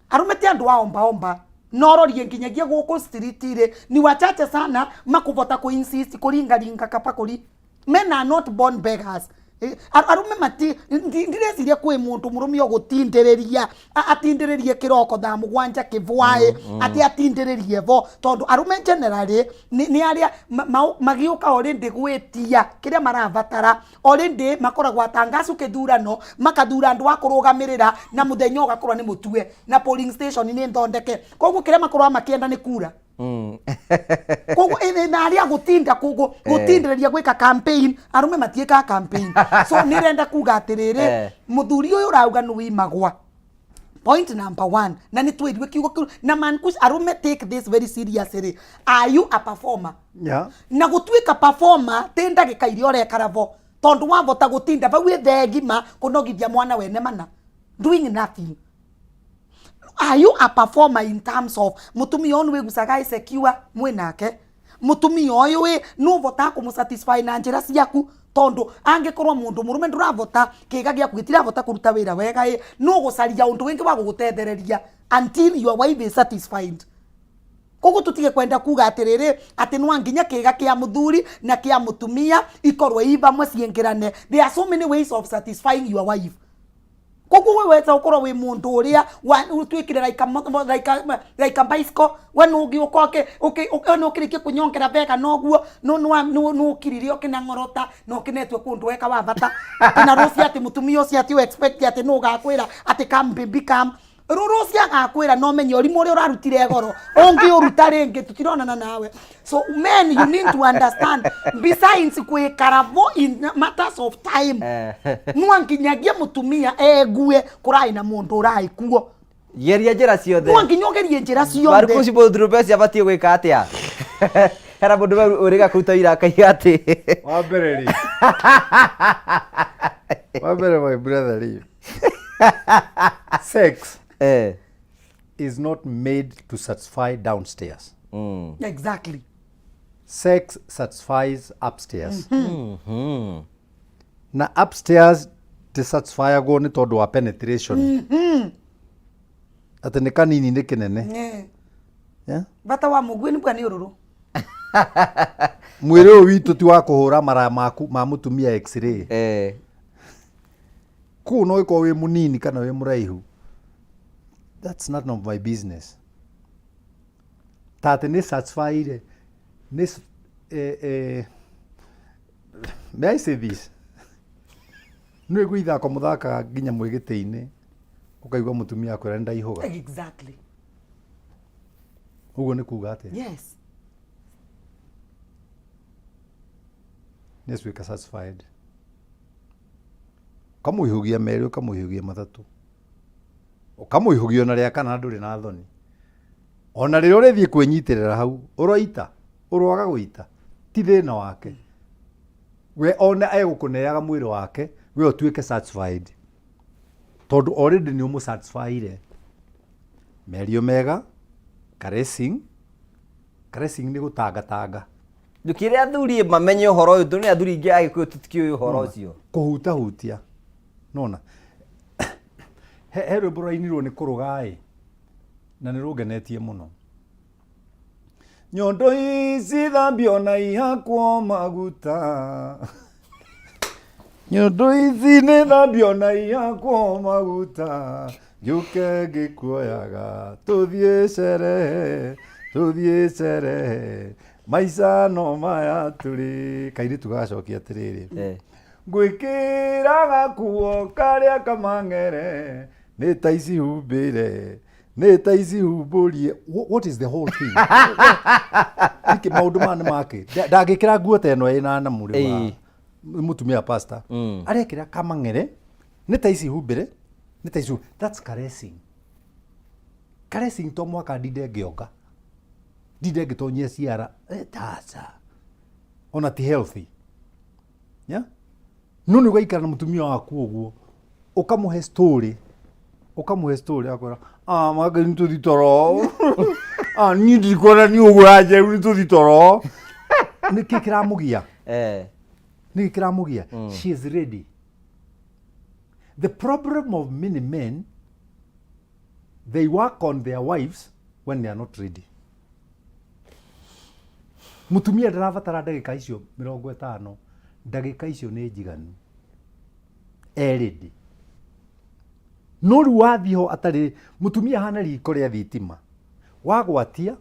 [SPEAKER 3] Arũme ti andũ a omba omba nororie nginyagia gũkũ street rĩ ni wachache sana makũvota kũ insist kũringaringa kaba kũri. Men are not born beggars. Arũme mati ndireciria kwĩ mũndũ mũrũme ũgũtindĩrĩria atindĩrĩrie kĩroko thaa mũgwanja kĩbwaĩ atĩ atindĩrĩrie bo tondũ arũme generally nĩ arĩa magĩũka already gwĩtia kĩrĩa marabatara already makoragwo atangacu kĩthurano makathura andũ a kũrũgamĩrĩra na mũthenya ũgakorwo nĩ mũtue na polling station nĩ thondeke koguo kĩrĩa makoragwo makĩenda nĩ kura. Koguo na arĩa gũtinda gũtindĩrĩria gwĩka campaign arũme matiĩkaga campaign. So nĩrenda kuga atĩrĩrĩ mũthuri ũyũ ũrauga nĩ wimagwa. Point number 1 na nĩ twĩrire kiugo kĩu na man kush arũme take this very seriously. Are you a performer? Na gũtuĩka performer ti ndagĩka iria ũrekara vo tondũ wavota gũtinda vau ĩthe ngima kũnogithia mwana wene mana doing nothing. Are you a performer in terms of mũtumia ũyũ nĩwĩgucaga insecure mwĩnake mũtumia ũyũ ĩ nĩũvotaga kũmũsatisfy na njĩra ciaku tondũ angĩkorwo mũndũ mũrũme ndũravota kĩga gĩaku gĩtiravota kũruta wĩra wega ĩ nĩũgũcaria ũndũ wĩngĩ wa gũgũtethereria until your wife is satisfied. Koguo tũtige kwenda kuga atĩrĩrĩ atĩ no nginya kĩga kĩa mũthuri na kĩa mũtumia ikorwo i vamwe ciĩngĩrane. There are so many ways of satisfying your wife. Koguo we weta ukorwo wi mundu uria utuikire like a like a, like a bicycle we nungi uka uki uki no ukirikie kunyongera vega noguo no no no no ukiririe ukinang'orota no ukinetwe kundu weka wa bata na rucio ati mutumia ucio ati expect ati no ugakwira ati come baby come rucio agakwira no menye urimu uria urarutire goro ungi uruta ringi tutironana nawe. So men, you need to understand besides kwikara vo in matters of time no nginyagia mutumia egue kurai na mundu urai kuo.
[SPEAKER 1] Geria njĩra ciothe.
[SPEAKER 3] No nginya ugerie njĩra ciothe.
[SPEAKER 1] Marcus mũndũ mbeca abatiĩ gwĩka atĩa? Hena mũndũ ũrĩga kũruta wĩra akaiga atĩ.
[SPEAKER 2] Wa mbere rĩ. Wa mbere my brother rĩ. Sex is not made to satisfy downstairs. Sex satisfies upstairs. Na upstairs ndĩsatisfyagwo nĩ tondũ wa penetration, atĩ nĩ kanini nĩ kĩnene. Yeah?
[SPEAKER 3] Bata wa mũguĩ nĩ bwa nĩ ũrũrũ.
[SPEAKER 2] Mwĩrĩ ũyũ witũ ti wa kũhũra mara maku ma mũtumia x-ray. Kũu no ĩkorwo wĩ mũnini kana wĩ mũraihu, that's none of my business. Ta atĩ nĩ satisfyire nĩ may I say this, nĩ gwĩ ithako mũthakaga nginya mwĩ gĩtĩ-inĩ, ũkaigua mũtumia akwĩra nĩ ndaihũga. Ũguo nĩ kuga atĩa? Nĩ atuĩka satisfied. Ũkamũihũgia merĩ, ũkamũihũgia matatũ, ũkamũihũgia ona rĩa kana, ndũrĩ na thoni. Ona rĩrĩa ũrĩthiĩ kwĩnyitĩrĩra hau ũroita, ũroaga gũita, ti thĩna wake. We ona egũkũneaga mwĩrĩ wake, we ũtuĩke satisfied, tondũ already nĩ ũmũsatisfyire. Mĩario mega, caressing. Caressing nĩ gũtangatanga.
[SPEAKER 1] Ndũkĩre athuri mamenye ũhoro ũyũ, tondũ nĩ athuri aingĩ Agĩkũyũ tũtikĩũĩ ũhoro ũcio.
[SPEAKER 2] Kũhutahutia nona he rwĩmbo rwainirwo nĩ kũrũga-ĩ, na nĩ rũngenetie mũno. Nyondo ici thambio na ihakwo maguta, nyondo ici nĩ thambio na ihakwo maguta, njũke ngĩkuoyaga tũthiĩ cerehe, tũthiĩ cerehe, maica no maya tũrĩ. Kairĩtu gagacokia atĩrĩrĩ, ngwĩkĩra gakuo karĩa kamang'ere, nĩ ta ici humbĩre, nĩ ta ici humbũrie. What is the whole thing? Nĩkĩ maũndũ maya nĩ make? Ndangĩkĩra nguo ta ĩno ĩna na mũrĩ wa mũtumia pastor arekĩra kamang'ere, nĩ ta ici humbĩre, nĩ ta ici. That's caressing. Caressing to mwaka ndinde ngĩonga, ndinde ngĩtonyia ciara. Taca ona ti healthy, yeah? No nĩ ũgaikara na mũtumia waku ũguo, ũkamũhe story, ũkamũhe story, akwĩra, "Ah, make nĩ tũthi toro. Ah, niĩ ndikuona nĩ ũguo njeru, nĩ tũthi toro." Nĩ kĩ kĩramũgia? Nĩ kĩ kĩramũgia? She is ready. The problem of many men, they work on their wives when they are not ready. Mũtumia ndarabatara ndagĩka icio 50, ndagĩka icio nĩ njiganu, e ready. No rĩu wathiĩ ho atarĩ, mũtumia ahana riko rĩa thitima, wagwatia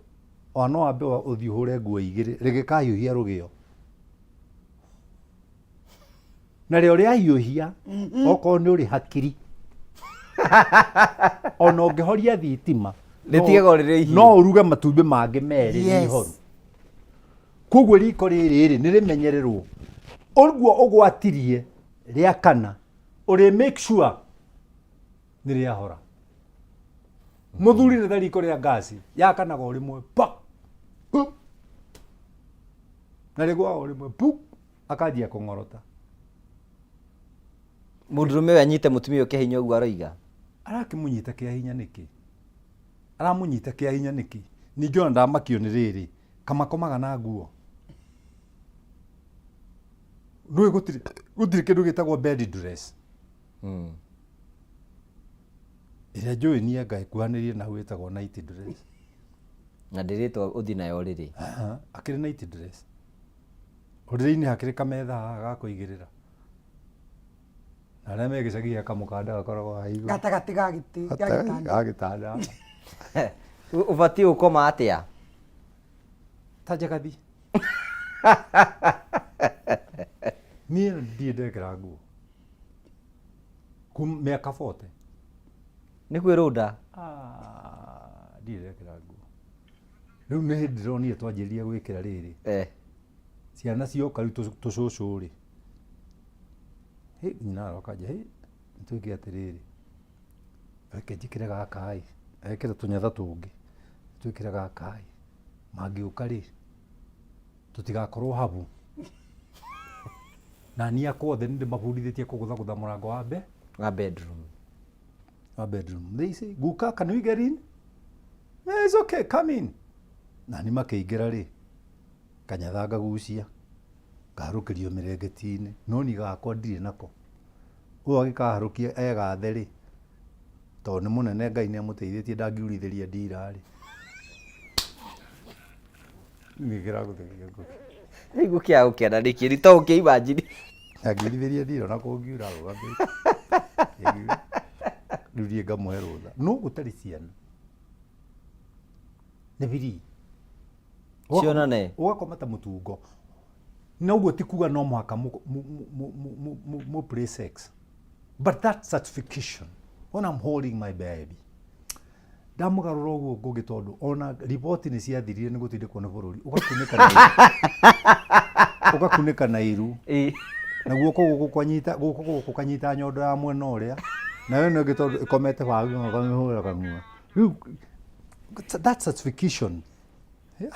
[SPEAKER 2] ona no wambe ũthiĩ ũhũre nguo igĩrĩ rĩgĩkahiũhia rũgĩo, narĩo rĩahiũhia, okorwo nĩ ũrĩ hakiri, ona ũngĩhoria thitima
[SPEAKER 1] Rĩtigagwo rĩrĩ ihiũ.
[SPEAKER 2] No ũruge matumbĩ mangĩ merĩ nĩ ihoru. Koguo riko rĩrĩ rĩ nĩ rĩmenyererwo ũguo ũgwatirie rĩa kana, ũrĩ make sure nĩ rĩahora. Mũthuri nĩ ta riko rĩa ngasi, yakanaga o rĩmwe pa pu, na rĩgwaga o rĩmwe pu, akanjia kũng'orota.
[SPEAKER 1] Mũndũrũme ũyũ anyite mũtumia ũyũ kĩa hinya ũguo aroiga?
[SPEAKER 2] Arakĩmũnyita kĩa hinya nĩkĩ? Aramũnyita kĩa hinya nĩkĩ? Ningĩ ona ndamakio nĩ rĩrĩ, kamakomaga na nguo. Nũĩ gũtirĩ kĩndũ gĩtagwo bed dress. Ĩrĩa njũĩ niĩ anga ĩkuhanĩrĩrie na hau ĩtagwo night dress.
[SPEAKER 1] Na ndĩrĩtwo ũthiĩ nayo ũrĩrĩ.
[SPEAKER 2] Aha, akĩrĩ night dress. Ũrĩrĩ-inĩ hakĩrĩ kametha haha ga kũigĩrĩra. Na arĩa me gĩcagi he kamũkanda gakoragwo haha igũrũ.
[SPEAKER 3] Gatagatĩ ga gĩtĩ ga gĩtanda.
[SPEAKER 2] Ga gĩtanda.
[SPEAKER 1] Ũbatiĩ gũkoma atĩa?
[SPEAKER 2] Ta njagathi. Niĩ ndirĩ ndekĩra nguo. Kuma mĩaka 40.
[SPEAKER 1] Nĩ kwĩrũnda?
[SPEAKER 2] Ah, ndirĩ ndekĩra nguo. Rĩu nĩ hĩndĩ ndĩronire twanjĩrĩria gwĩkĩra rĩrĩ. Ciana cioka rĩu tũcũcũ rĩ. Hĩ, nyina aroka nja, hĩ, nĩtwĩke atĩrĩrĩ. Reke njĩkĩre gaka ĩ, ekĩre tũnyatha tũngĩ. Twĩkĩre gaka ĩ, mangĩũka rĩ, tũtigakorwo habu. Na niĩ akwa othe nĩ ndĩmabundithĩtie kũgũthagũtha mũrango wa
[SPEAKER 1] wa bedroom.
[SPEAKER 2] wa bedroom. They say, Guka, can we get in? Yeah, it's okay, come in. Na nĩ makĩingĩra rĩ, kanyatha ngagucia, ngaharũkĩrio mĩrengeti-inĩ, no niĩ gakwa ndirĩ nako. Ũyũ agĩkaharũkia e gathe rĩ, tondũ nĩ mũnene Ngai nĩ amũteithĩtie ndangiurithĩria ndira rĩ. Nĩ kĩragũthekia ngũkĩ.
[SPEAKER 1] Rĩu gũkĩaga gũkena nĩkĩ nĩ to ũkĩ imagine.
[SPEAKER 2] Ndangiurithĩria ndira ona kũngiura arũgamĩte. Rĩu niĩ ngamũhe rũtha. No gũtarĩ ciana. Nĩ biri.
[SPEAKER 1] Cionane.
[SPEAKER 2] Ũgakoma ta mũtungo. Na ũguo ti kuga no mũhaka mũ play sex. But that satisfaction when I'm holding my baby. Ndamũgarũra ũguo ngũgĩ tondũ ona riboti nĩ ciathirire nĩ gũtindĩkwo nĩ bũrũri. Ũgakunĩka na iru. Ũgakunĩka na iru. Na guoko gũkũ kwanyita guoko gũkũ kanyita nyondo ya mwena ũrĩa. Nayo ĩno ĩngĩ tondũ ĩkomete waru ũkamĩhũra kanua. Rĩu that satisfaction. Rĩu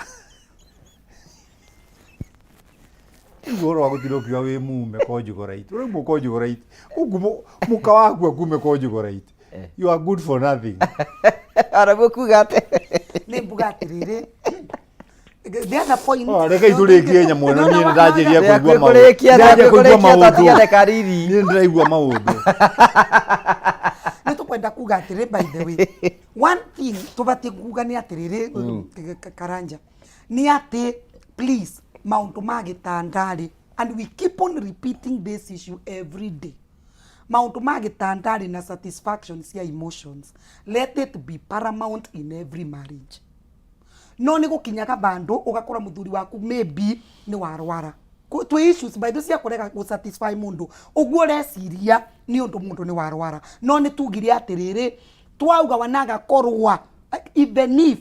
[SPEAKER 2] ũhoro wa gũtinda ũkiuga wĩ mume conjugate. Ũraumwo conjugate. Ũguo mũka waku akume conjugate. You are good for nothing.
[SPEAKER 1] Arabu kuga atĩ
[SPEAKER 3] nĩ mbuga atĩrĩrĩ the other point
[SPEAKER 2] Oh, reke itũrĩkie nyamũ ĩno niĩ nĩndanjĩria kũigua maũndũ.
[SPEAKER 1] kũrĩkia
[SPEAKER 2] Ndanjia kũigua
[SPEAKER 1] kũrĩkia
[SPEAKER 2] maũndũ.
[SPEAKER 1] twatigane kariri
[SPEAKER 2] Niĩ nĩndĩraigua maũndũ.
[SPEAKER 3] nĩ tũkwenda kuga atĩrĩ by the way one thing tũbatiĩ kuga nĩ atĩrĩrĩ karanja nĩ atĩ please maũndũ ma gĩtanda-rĩ and we keep on repeating this issue every day maũndũ ma gĩtanda-rĩ na satisfaction cia emotions let it be paramount in every marriage no nĩ gũkinyaga bandũ ũgakora mũthuri waku maybe nĩ warwara twĩ issues by the cia kũrega gũ satisfy mũndũ ũguo ũreciria nĩ ũndũ mũndũ nĩ warwara no nĩ tugire atĩrĩrĩ twauga wanagakorwa even if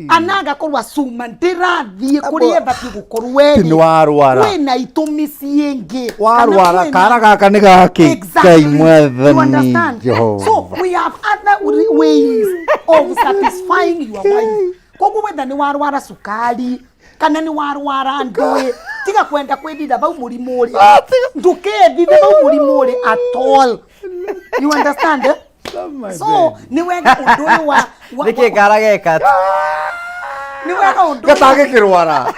[SPEAKER 3] anagakorwa cuma ndĩrathiĩ kũrĩa ĩbatiĩ gũkorwo
[SPEAKER 2] Ti nĩ warwara.
[SPEAKER 3] kwĩna itũmi ciĩngĩ
[SPEAKER 2] Warwara
[SPEAKER 3] Kana kwĩna-
[SPEAKER 2] kara gaka nĩ gakĩ
[SPEAKER 3] Exactly.
[SPEAKER 2] Ngai
[SPEAKER 3] You
[SPEAKER 2] mwathani
[SPEAKER 3] understand?
[SPEAKER 2] Jehova.
[SPEAKER 3] So we have other ways of satisfying your wife. Koguo wetha nĩ warwara cukari kana nĩ warwara ndũĩ tiga kwenda kwĩthitha vau mũrimũ ũrĩ ndũkethithe vau mũrimũ ũrĩ at all. You understand? Eh? So nĩ wega ũndũ ũyũ wa
[SPEAKER 1] nĩkĩ kara geka
[SPEAKER 3] nĩ wega ũndũ ũyũ
[SPEAKER 2] Gatangĩkĩrwara.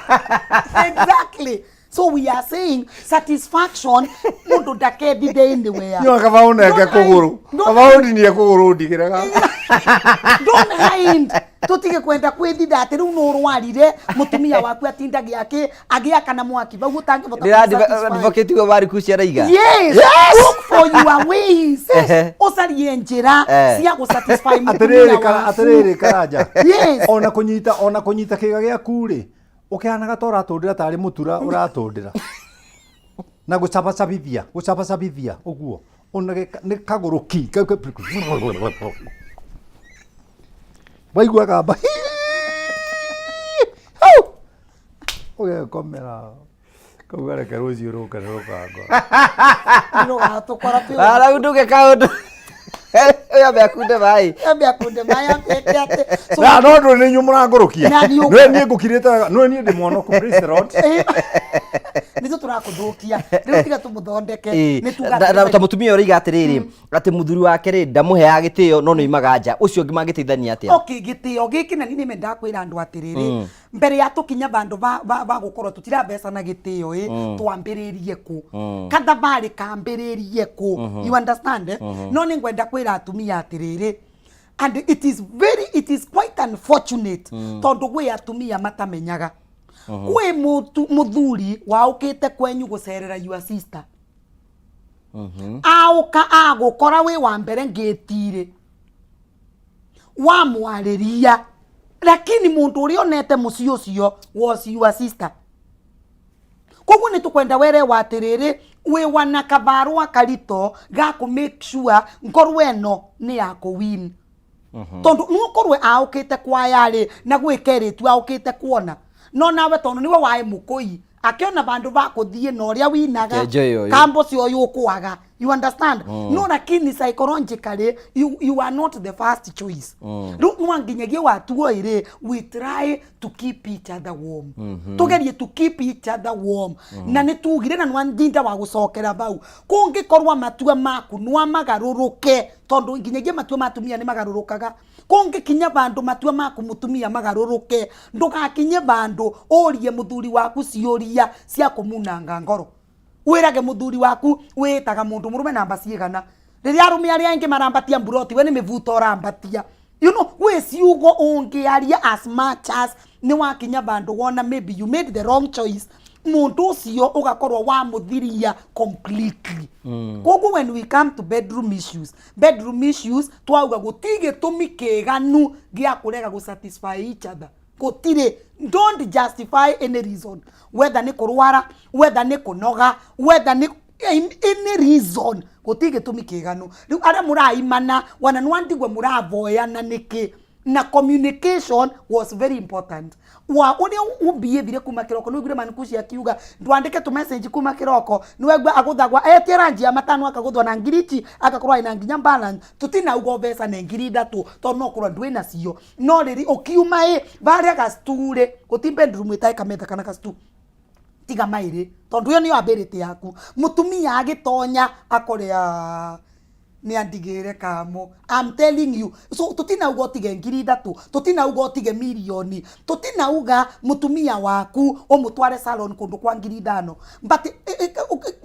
[SPEAKER 3] Exactly. So we are saying satisfaction mundu ndakethithe anywhere.
[SPEAKER 2] Nyo kaba ũnenge
[SPEAKER 3] Don't hide.
[SPEAKER 2] kũgũrũ.
[SPEAKER 3] Don't
[SPEAKER 2] Kaba ũndinie kũgũrũ ndigĩre gaka.
[SPEAKER 3] Don't hide. Tutige kwenda kwĩthitha atĩ rĩu nĩ ũrwarire mũtumia waku atindagia akĩ agĩakana mwaki vau ũtangĩhota kũmũ satisfy.
[SPEAKER 1] ndĩradivokĩtigwo wari kuciaraiga
[SPEAKER 3] Yes. Look for your ways.
[SPEAKER 1] Ehe.
[SPEAKER 3] Ũcarie njĩra
[SPEAKER 1] Eh.
[SPEAKER 3] cia gũsatisfy mũtumia
[SPEAKER 2] Atĩrĩrĩ kara
[SPEAKER 3] waku.
[SPEAKER 2] atĩrĩrĩ karanja.
[SPEAKER 3] Yes.
[SPEAKER 2] Ona kũnyita ona kũnyita kĩga gĩaku rĩ ũkĩhanaga ta ũratũndĩra tarĩ mũtura ũratũndĩra. Na gũcabacabithia gũcabacabithia ũguo ona nĩ kagũrũ ki waigua gamba hau ũgekomera kauga reke rũciũ rũke nĩ rũkangora.
[SPEAKER 3] Nĩrũgatũkora twĩ
[SPEAKER 1] Rĩu nduge kaũndũ ũyũ ambe akunde maĩ
[SPEAKER 3] ambe akunde maĩ ambeke atĩ so
[SPEAKER 2] Na no ndũ nĩ inyuĩ mũrangũrũkia.
[SPEAKER 3] Na niĩ
[SPEAKER 2] Nĩwe niĩ ngũkirĩte wega. Nĩwe niĩ ndĩ mwonoku praise the Lord.
[SPEAKER 3] nitũ tũrakũthũkia rĩu tiga tũmũthondeke
[SPEAKER 1] Ĩĩ.
[SPEAKER 3] nĩ tuga
[SPEAKER 1] Na- na ta mũtumia ũrĩa atĩrĩrĩ atĩ mũthuri wake rĩ ndamũheaga gĩtĩo no nĩ oimaga nja ũcio ũngĩ mangĩteithania atĩa
[SPEAKER 3] okay gĩtĩo gĩkĩ na niĩ nĩme ndakwĩra andũ atĩrĩrĩ mbere ya tũkinya vandũ va va va gũkorwo tũtirabecana gĩtĩo ĩ twambĩrĩrie kũ kathabarĩ kambĩrĩrie kũ you understand eh? No nĩ ngwenda kwĩra atumia atĩrĩrĩ and it is very it is quite unfortunate tondũ gwĩ atumia matamenyaga kwĩ mũthuri waũkĩte kwenyu gũcerera your sister aũka agũkora wĩ wa mbere ngĩtirĩ wamwarĩria lakini mũndũ ũrĩa onete mũciĩ ũcio was your sister koguo nĩ tũkwenda werewa atĩrĩrĩ wĩ wana kabarũa karito ga kũ make sure ngorwo ĩno nĩ ya kũ win tondũ no ũkorwe aũkĩte kwaya rĩ na gwĩ kerĩtu aũkĩte kuona no nawe tondũ nĩwe waĩ mũkũi akĩona vandũ va kũthiĩ na ũrĩa winaga
[SPEAKER 1] Enjoy ũyũ.
[SPEAKER 3] kambo cio ũyũ ũkwaga. You understand? No, lakini psychologically you are not the first choice. Riu no nginyagia watuo iri we try to keep each other warm. Tugerie to keep each other warm. Na nĩ tugire na nwandinda wa gũcokera bau kũngĩkorwo matua maku nwamagarũrũke, tondũ nginyagia matua ma atumia nĩ magarũrũkaga. Kũngĩkinya vandũ matua maku mũtumia magarũrũke, ndũgakinye vandũ ũrie mũthuri waku ciũria cia kũmunanga ngoro. Wĩrage mũthuri waku wĩtaga mũndũ mũrũme namba cigana, rĩrĩa arũme arĩa angĩ marambatia mburoti, we nĩ mĩbuto ũrambatia. Gwĩ ciugo ũngĩaria, as much as nĩ wakinya vandũ wona maybe you made the wrong choice, mũndũ ũcio ũgakorwo wamũthiria completely. Koguo when we come to bedroom issues, bedroom issues twauga gũtirĩ gĩtũmi kĩganu gĩa kũrega gũ satisfy each other. Gũtirĩ. Don't justify any reason, whether nĩ kũrwara, whether nĩ kũnoga, whether nĩ any reason, gũtirĩ gĩtũmi kĩganu. Rĩu arĩa mũraimana wana nĩwandigwe mũravoyana nĩkĩ, na communication was very important wa ũrĩa ũmbiĩthire kuma kĩroko. Nĩ ũiguire Mankuci akiuga ndwandĩke tũ message kuma kĩroko, nĩ waigua agũthagwa etie ranji ya matano, akagũthwa na ngiri ici, agakorwo ena nginya balance. Tũtinauga mbeca nĩ 3000 tondũ no korwo ndwĩ nacio, no rĩrĩ ũkiuma ĩ varĩa gacturĩ, gũti bedroom ĩtarĩ kametha kana gastu tiga maĩrĩ, tondũ ĩyo nĩyo ability yaku. Mũtumia agĩtonya akorea nĩ andigĩre kamũ. I'm telling you. So tũtinauga ũtige 3000, tũtinauga ũtige mirioni, tũtinauga mũtumia waku ũmũtware salon kũndũ kwa 5000, but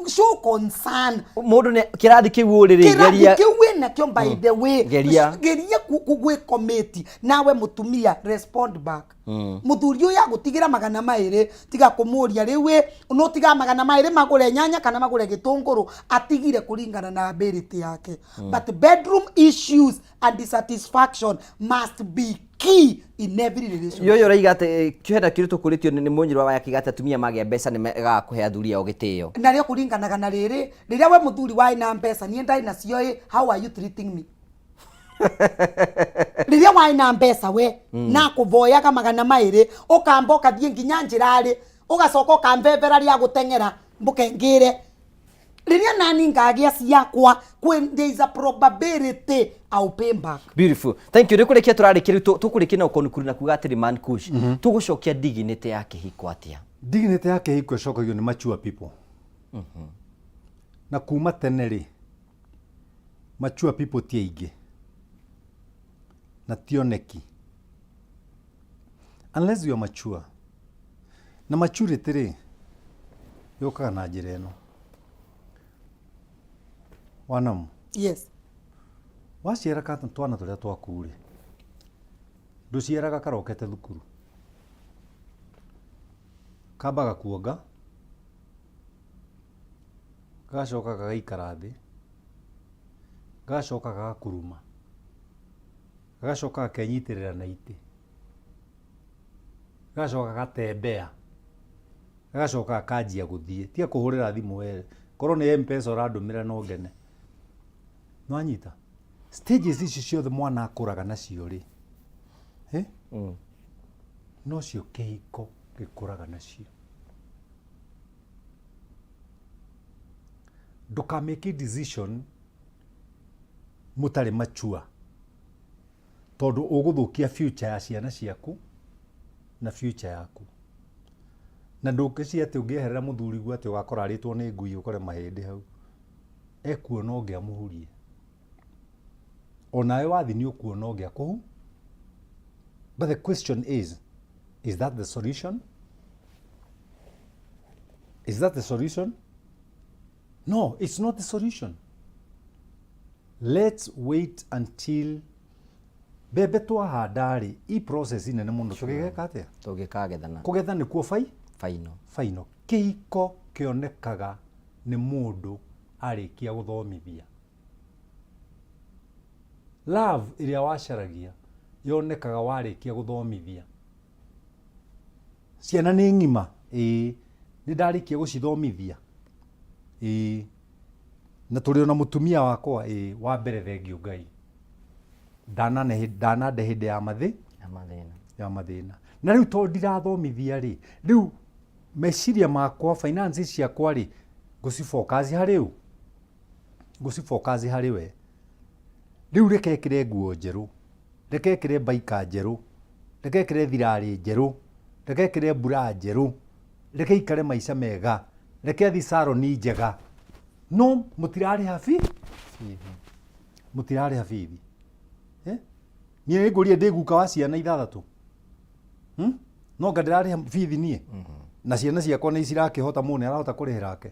[SPEAKER 3] show concern.
[SPEAKER 1] Mũndũ nĩ kĩrathi kĩu ũrĩ rĩ.
[SPEAKER 3] Kĩrathi
[SPEAKER 1] geria
[SPEAKER 3] kĩu wĩnakĩo, by the way.
[SPEAKER 1] Geria.
[SPEAKER 3] Geria gwĩcommit nawe mũtumia, respond back. Mũthuri ũyũ agũtigĩra 200, tiga kũmũria rĩu ĩ no tiga 200 magũre nyanya kana magũre gĩtũngũrũ, atigire kũringana na ability yake. But bedroom issues and dissatisfaction must be key in every relationship.
[SPEAKER 1] Yoyo ũraiga atĩ kĩhenda kĩrĩ tũkũrĩtio nĩ mũnyirwa wa akiga atĩ atumia magĩa mbeca nĩ megaga kũhe athuri ao gĩtĩo.
[SPEAKER 3] Narĩo kũringanaga na rĩrĩ, rĩrĩa we mũthuri warĩ na mbeca, niĩ ndarĩ nacio ĩ, how are you treating me? Rĩrĩa warĩ na mbeca we na kũvoyaga 200, ũkamba ũkathiĩ nginya njĩrarĩ, ũgacoka ũkambembera rĩa gũteng'era mbũkengĩre. Rĩrĩa nani ngagĩa ciakwa, there is a probability I'll pay back.
[SPEAKER 1] Beautiful, thank you. Nĩ kũrĩkia tũrarĩkia rĩu, tũkũrĩkia na ũkonkuru na kuga atĩrĩ, Man Kush, tũgũcokia dignity ya kĩhiko atĩa?
[SPEAKER 2] Dignity ya kĩhiko ĩcokagio nĩ mature people, na kuma tene rĩ, mature people ti aingĩ na tioneki unless you are mature. Na maturity rĩ, yũkaga na njĩra ĩno wanamu.
[SPEAKER 3] Yes.
[SPEAKER 2] Waciara twana tũrĩa twaku rĩ, ndũciaraga karokete thukuru, kambaga kuonga, gagacoka gagaikara thĩ, gagacoka gagakuruma, gagacoka gakenyitĩrĩra na itĩ, gagacoka gatembea, gagacoka gakanjia gũthiĩ. Tiga kũhũrĩra thimũ we, korwo nĩ M-Pesa ũrandũmĩra no ngene. Nĩwanyita stages ici ciothe mwana akũraga nacio rĩ, eh? Nocio kĩhiko gĩkũraga nacio. Ndũkamake decision mũtarĩ mature, tondũ ũgũthũkia future ya ciana ciaku na future yaku. Na ndũngĩciria atĩ ũngĩeherera mũthuriguo atĩ ũgakora arĩtwo nĩ ngui, ũkore mahĩndĩ hau ekuona ũngĩ amũhurie. Onawe wathi nĩ ũkuona ũngĩ akũhu. But the question is that the solution? Is that the solution? No, it's not the solution. Let's wait until mbembe twahanda rĩ, i process nene mũno, tũgĩgeka atĩa?
[SPEAKER 1] Tũngĩkagethana.
[SPEAKER 2] Kũgetha nĩkuo bai
[SPEAKER 1] final.
[SPEAKER 2] Final. Kĩhiko kĩonekaga nĩ mũndũ arĩkia gũthomithia. Love ĩrĩa wacaragia yonekaga warĩkia gũthomithia ciana. Nĩ ng'ima ĩĩ, nĩ ndarĩkia gũcithomithia ĩĩ, na tũrĩ ona mũtumia wakwa ĩĩ. Wa mbere, thengiũ Ngai ndanande hĩndĩ ya mathĩ
[SPEAKER 1] ya mathĩna.
[SPEAKER 2] Ya mathĩna. Na rĩu tondũ ndirathomithia rĩ, rĩu meciria makwa, finances ciakwa rĩ, ngũcifocus harĩ ũ? Ngũci focus harĩ we. Rĩu reke ekĩre nguo njerũ, reke ekĩre mbaika njerũ, reke ekĩre thirarĩ njerũ, reke ekĩre mbura njerũ, reke aikare maica mega, reke athiĩ saroni njega. No mũtirarĩha bi? Mũtirarĩha bithi. Eh? Niĩ nĩngũria ndĩ guka wa ciana ithathatũ. Hmm? No anga ndĩrarĩha bithi niĩ? Na ciana ciakwa nĩ cirakĩhota mũndũ nĩ arahota kũrĩhĩra ake.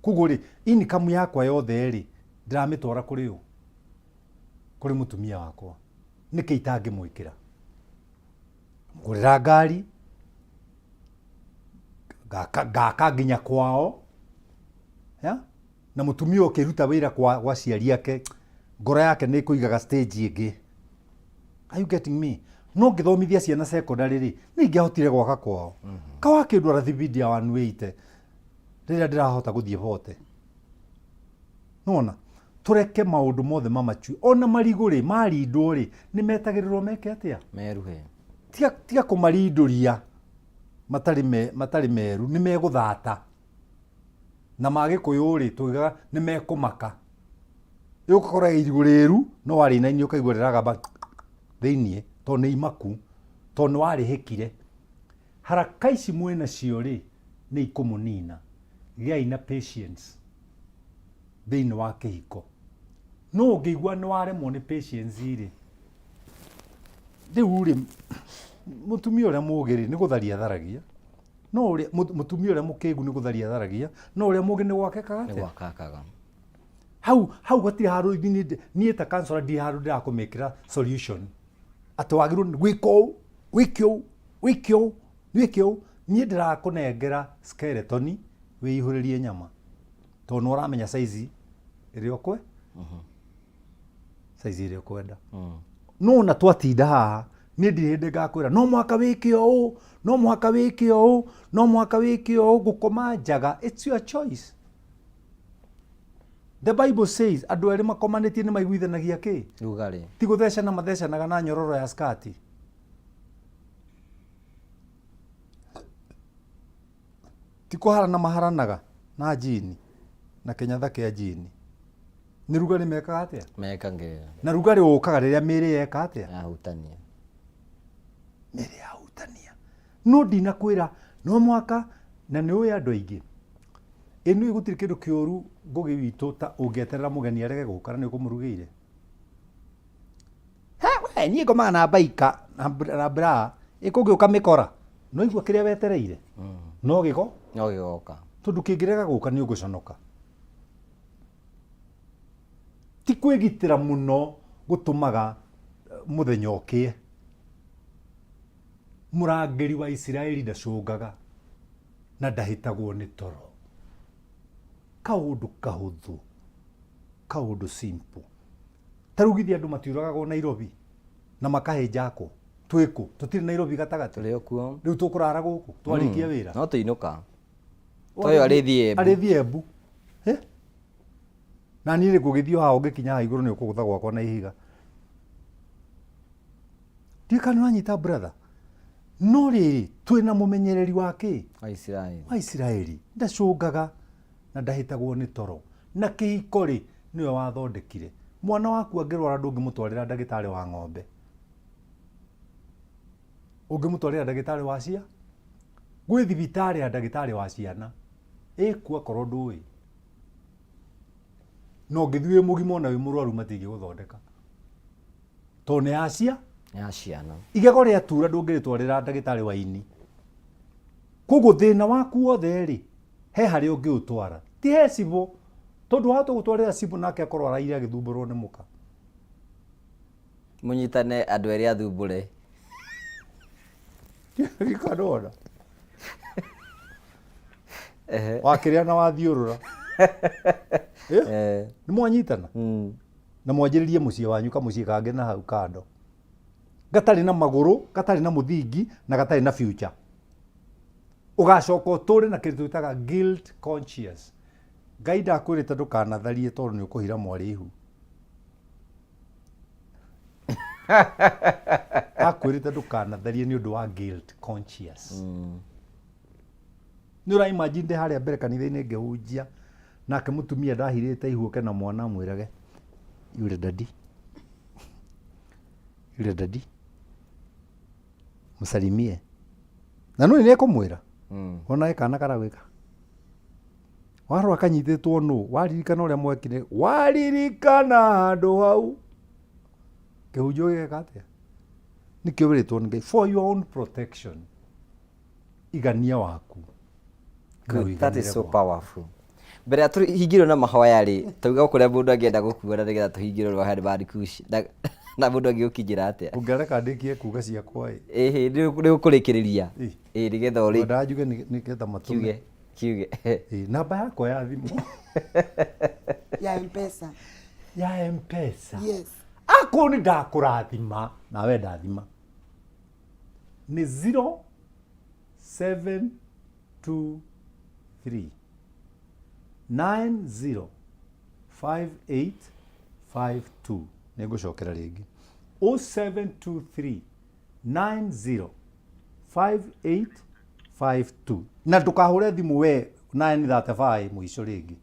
[SPEAKER 2] Koguo rĩ, income yakwa yothe rĩ, ndĩramĩtwara kũrĩ ũ? Kũrĩ mũtumia wakwa. Nĩkĩ itangĩmwĩkĩra? Ngũrĩra ngari, ngaka ngaka nginya kwao. Ya? Na mũtumia ũkĩruta wĩra kwa gwa aciari ake, ngoro yake nĩ ĩkũigaga stage ĩngĩ. Are you getting me? No ngĩthomithia ciana secondary rĩ, nĩ ingĩahotire gwaka kwao. Kawa kĩndwara thibindi ya 180 rĩrĩa ndĩrahota gũthiĩ bote. Nĩwona? Tũreke maũndũ mothe mamacue. Ona marigũ rĩ, marindwo rĩ, nĩ metagĩrĩrwo meke atĩa?
[SPEAKER 1] Meruhe.
[SPEAKER 2] Tiga, tiga kũmarindũria matarĩ me, matarĩ meru, nĩ megũthata. Na ma Gĩkũyũ rĩ, tugaga nĩ mekũmaka. Rĩu ũgakora irigũ rĩru, no warĩinainia ũkaigua rĩragamba thĩiniĩ, tondũ nĩ imaku, tondũ nĩ warĩhĩkire. Haraka ici mwĩnacio rĩ, nĩ ikũmũnina. Gĩai na patience thĩinĩ wa kĩhiko. No ũngĩigua nĩ waremwo nĩ patience rĩ, rĩu rĩ, mũtumia ũrĩa mũgĩ rĩ, nĩ gũtharia atharagia. No ũrĩa mũtumia ũrĩa mũkĩgu nĩ gũtharia atharagia, no ũrĩa mũgĩ nĩ gwaka ekaga
[SPEAKER 1] atĩa? Nĩ gwaka akaga.
[SPEAKER 2] Hau hau hatirĩ handũ niĩ ta counselor ndirĩ handũ ndĩrakũmĩkĩra solution. Atĩ wagĩrĩirwo nĩ gwĩka ũũ, wĩke ũũ, wĩke ũũ, wĩke ũũ. Niĩ ndĩrakũnengera skeleton wĩihũrĩrie nyama. Tondũ nĩ ũramenya size ĩrĩa ũkwe size ĩrĩa ũkwenda. No ona twatinda haha niĩ ndirĩ hĩndĩ ngakwĩra no mũhaka wĩke ũũ, no mũhaka wĩke ũũ, no mũhaka wĩke ũũ, gũkoma njaga, it's your choice. The Bible says andũ erĩ makomanĩtie nĩ maiguithanagia kĩ?
[SPEAKER 1] Rugarĩ.
[SPEAKER 2] Ti gũthecana mathecanaga na nyororo ya skati. Ti kũharana maharanaga na njini na kĩnyatha kĩa njini. Nĩ rugarĩ mekaga atĩa?
[SPEAKER 1] Mekangĩrĩra.
[SPEAKER 2] Na rugarĩ ũkaga rĩrĩa mĩĩrĩ yeka atĩa?
[SPEAKER 1] Yahutania.
[SPEAKER 2] Mĩĩrĩ yahutania. No ndinakwĩra no mũhaka na nĩ ũĩ andũ aingĩ. Ĩ nĩũĩ gũtirĩ kĩndũ kĩũru Ngũgĩ witũ ta ũngĩeterera mũgeni arege gũka na nĩ ũkũmũrugĩire. He we niĩ ngomaga na mbaika na bra ĩ kũngĩũka mĩkora no igua kĩrĩa wetereire no gĩgo
[SPEAKER 1] No gĩgoka.
[SPEAKER 2] tondũ kĩngĩrega gũka nĩ ũgũconoka. Ti kwĩgitĩra mũno gũtũmaga mũthenya ũkĩe. Mũrangĩri wa Isiraeli ndacũngaga na ndahĩtagwo nĩ toro. Kaũndũ kahũthũ, kaũndũ simple. Ta rĩu githĩ andũ matiũragagwo Nairobi na makahĩnja kũ? Twĩ kũ? Tũtirĩ Nairobi gatagatĩ?
[SPEAKER 1] Tũrĩ o kuo.
[SPEAKER 2] Rĩu tũkũrara gũkũ twarĩkia wĩra?
[SPEAKER 1] No tũinũka. Toyo arĩthiĩ Embu.
[SPEAKER 2] Arĩthiĩ Embu. Eh? Na niĩ rĩ ngũgĩthiĩ o haha ũngĩkinya haha igũrũ nĩ ũkũgũtha gwakwa na ihiga. Ndiũĩ kana nĩwanyita brother. No rĩrĩ, twĩna mũmenyereri wa kĩ?
[SPEAKER 1] Wa Isiraeli.
[SPEAKER 2] Wa Isiraeli. Ndacũngaga na ndahĩtagwo nĩ toro. Na kĩhiko rĩ, nĩwe wathondekire. Mwana waku angĩrwara ndũngĩmũtwarĩra ndagĩtarĩ wa ng'ombe. Ũngĩmũtwarĩra ndagĩtarĩ wa cia? Gwĩ thibitarĩ ya ndagĩtarĩ wa ciana. Ĩkuo akorwo ndũĩ. Na ũngĩthiĩ wĩ mũgima ona wĩ mũrwaru matingĩgũthondeka. Tondũ nĩ ya cia?
[SPEAKER 1] Ya ciana.
[SPEAKER 2] Igego rĩatura ndũngĩrĩtwarĩra ndagĩtarĩ wa ini. Koguo thĩna waku wothe rĩ, he harĩa ũngĩũtwara. Ti he cibũ. Tondũ wahota gũtwarĩra cibũ nake akorwo araire agĩthumbũrwo nĩ mũka.
[SPEAKER 1] Mũnyitane andũ erĩ athumbũre.
[SPEAKER 2] Gĩkanona. Wakĩrĩa na wathiũrũra. Eh? Nĩ mwanyitana? Na mwanjĩrĩrie mũciĩ wanyu kamũciĩ kangĩ na hau kando. Gatarĩ na magũrũ, gatarĩ na mũthingi na gatarĩ na future. Ũgacoka ũtũre na kĩndũ twĩtaga guilt conscious. Ngai ndakwĩrĩte ndũkanatharie tondũ nĩ ũkũhira mwarĩ ihu. Akwĩrĩte ndũkanatharie nĩ ũndũ wa guilt conscious. Nĩ ũra imagine ndĩ harĩa mbere kanitha-inĩ ngĩhunjia. Nake mũtumia ndahirĩte ihu oke na mwana amwĩrage yule daddy, yule daddy msalimie. Na nĩ nĩ ekũmwĩra ona kana karagwĩka warora kanyitĩtwo nũ, waririkana ũrĩa mwekire, waririkana handũ hau kĩhunjio gĩgeka atĩa? Nĩkĩo wĩrĩtwo nĩ Ngai for your own protection, igania waku. Na
[SPEAKER 1] Good. That is
[SPEAKER 2] ũiganĩre
[SPEAKER 1] so
[SPEAKER 2] gwaku.
[SPEAKER 1] powerful. Mbere ya tũhingĩrwo na mahoya rĩ, tauga kũrĩa mũndũ angĩenda gũkuona nĩgetha tũhingĩrwo na mahoya nĩ Mankush. Na, na mũndũ angĩgũkinyĩra atĩa?
[SPEAKER 2] Ũngĩreka ndĩkie kuga ciakwa ĩ.
[SPEAKER 1] Ĩhĩ, nĩ ũkũrĩkĩrĩria.
[SPEAKER 2] Ĩ.
[SPEAKER 1] Ĩ, nĩgetha ũrĩ
[SPEAKER 2] Ngwendaga njuge nĩgetha matũme.
[SPEAKER 1] kiuge kiuge.
[SPEAKER 2] Ĩ, namba yakwa ya thimũ
[SPEAKER 3] Ya Mpesa.
[SPEAKER 2] Ya Mpesa.
[SPEAKER 3] Yes.
[SPEAKER 2] Akorwo nĩ ndakũrathima nawe ndathima nĩ 0723 905852. Nĩ ngũcokera rĩngĩ, 0723 905852. Na ndũkahũre thimũ we 935 mũico rĩngĩ,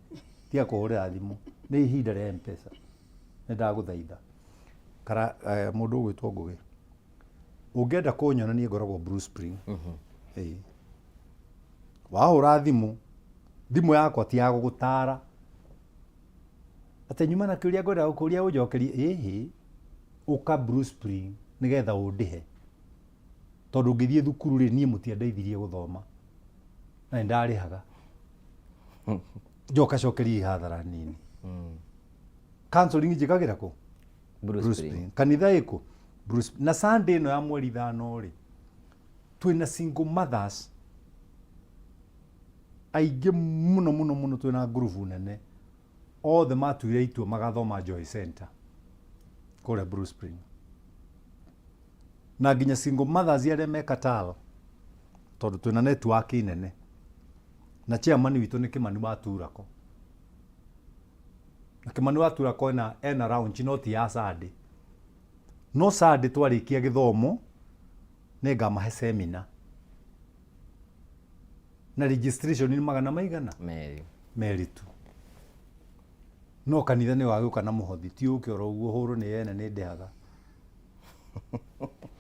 [SPEAKER 2] tiga kũhũrĩra thimũ, nĩ ihinda rĩa Mpesa, nĩ ndagũthaitha. Kara mũndũ ũgwĩtwo Ngũgĩ, ũngĩenda kũnyona niĩ ngoragwo Blue Spring. Ĩĩ. Wahũra thimũ, thimũ yakwa ti ya gũgũtara atĩ nyuma na kĩũria ngwenda gũkũria ũnjokerie. Ĩhĩ, ũka Blue Spring nĩgetha ũndĩhe, tondũ ngĩthiĩ thukuru rĩ, niĩ mũtiandeithirie gũthoma na nĩ ndarĩhaga, njoka cokerie hathara nini. Counseling njĩkagĩra kũ?
[SPEAKER 1] Blue
[SPEAKER 2] Blue
[SPEAKER 1] Spring.
[SPEAKER 2] Spring. Kanitha ĩkũ? Blue Spring. Na Sunday ĩno ya mweri 5 rĩ, twĩna single mothers aingĩ mũno mũno mũno, twĩna ngurubu nene, othe matuire itua magathoma Joy Center kũrĩa Blue Spring, na nginya single mothers arĩa me Qatar, tondũ twĩna network nene, na chairman witũ nĩ Kimani wa Turako, na Kimani wa Turako ena lounge, no ti ya Sunday. No Sunday twarĩkia gĩthomo nĩ ngamahe seminar, na registration nĩ magana maigana
[SPEAKER 1] 2.
[SPEAKER 2] 2 tu. No kanitha nĩ wagĩũka na mũhothi, ti ũke oro ũguo hũrwo nĩ ene. Nĩ ndĩhaga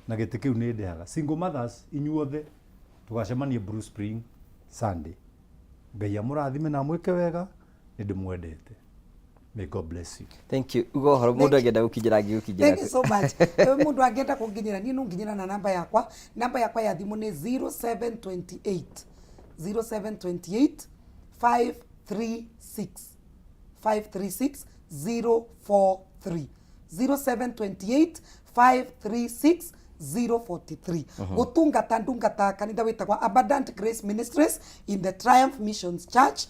[SPEAKER 2] na gĩtĩ kĩu, nĩ ndĩhaga. Single mothers inyuothe, tũgacemanie Blue Spring Sunday. Ngai amũrathime na amwĩke wega, nĩ ndĩmwendete. May God bless you.
[SPEAKER 1] Thank you. Uga ũhoro, mũndũ angĩenda gũkinyĩra angĩgũkinyĩra?
[SPEAKER 3] Thank you so much. Mũndũ angĩenda kũnginyĩra niĩ, no nginyĩra na namba yakwa. Namba yakwa ya thimũ nĩ 0728 0728 536 536 043, 0728 536 043. Gũtungata ndungata kanitha wĩtagwo Abundant Grace Ministries in the Triumph Missions Church,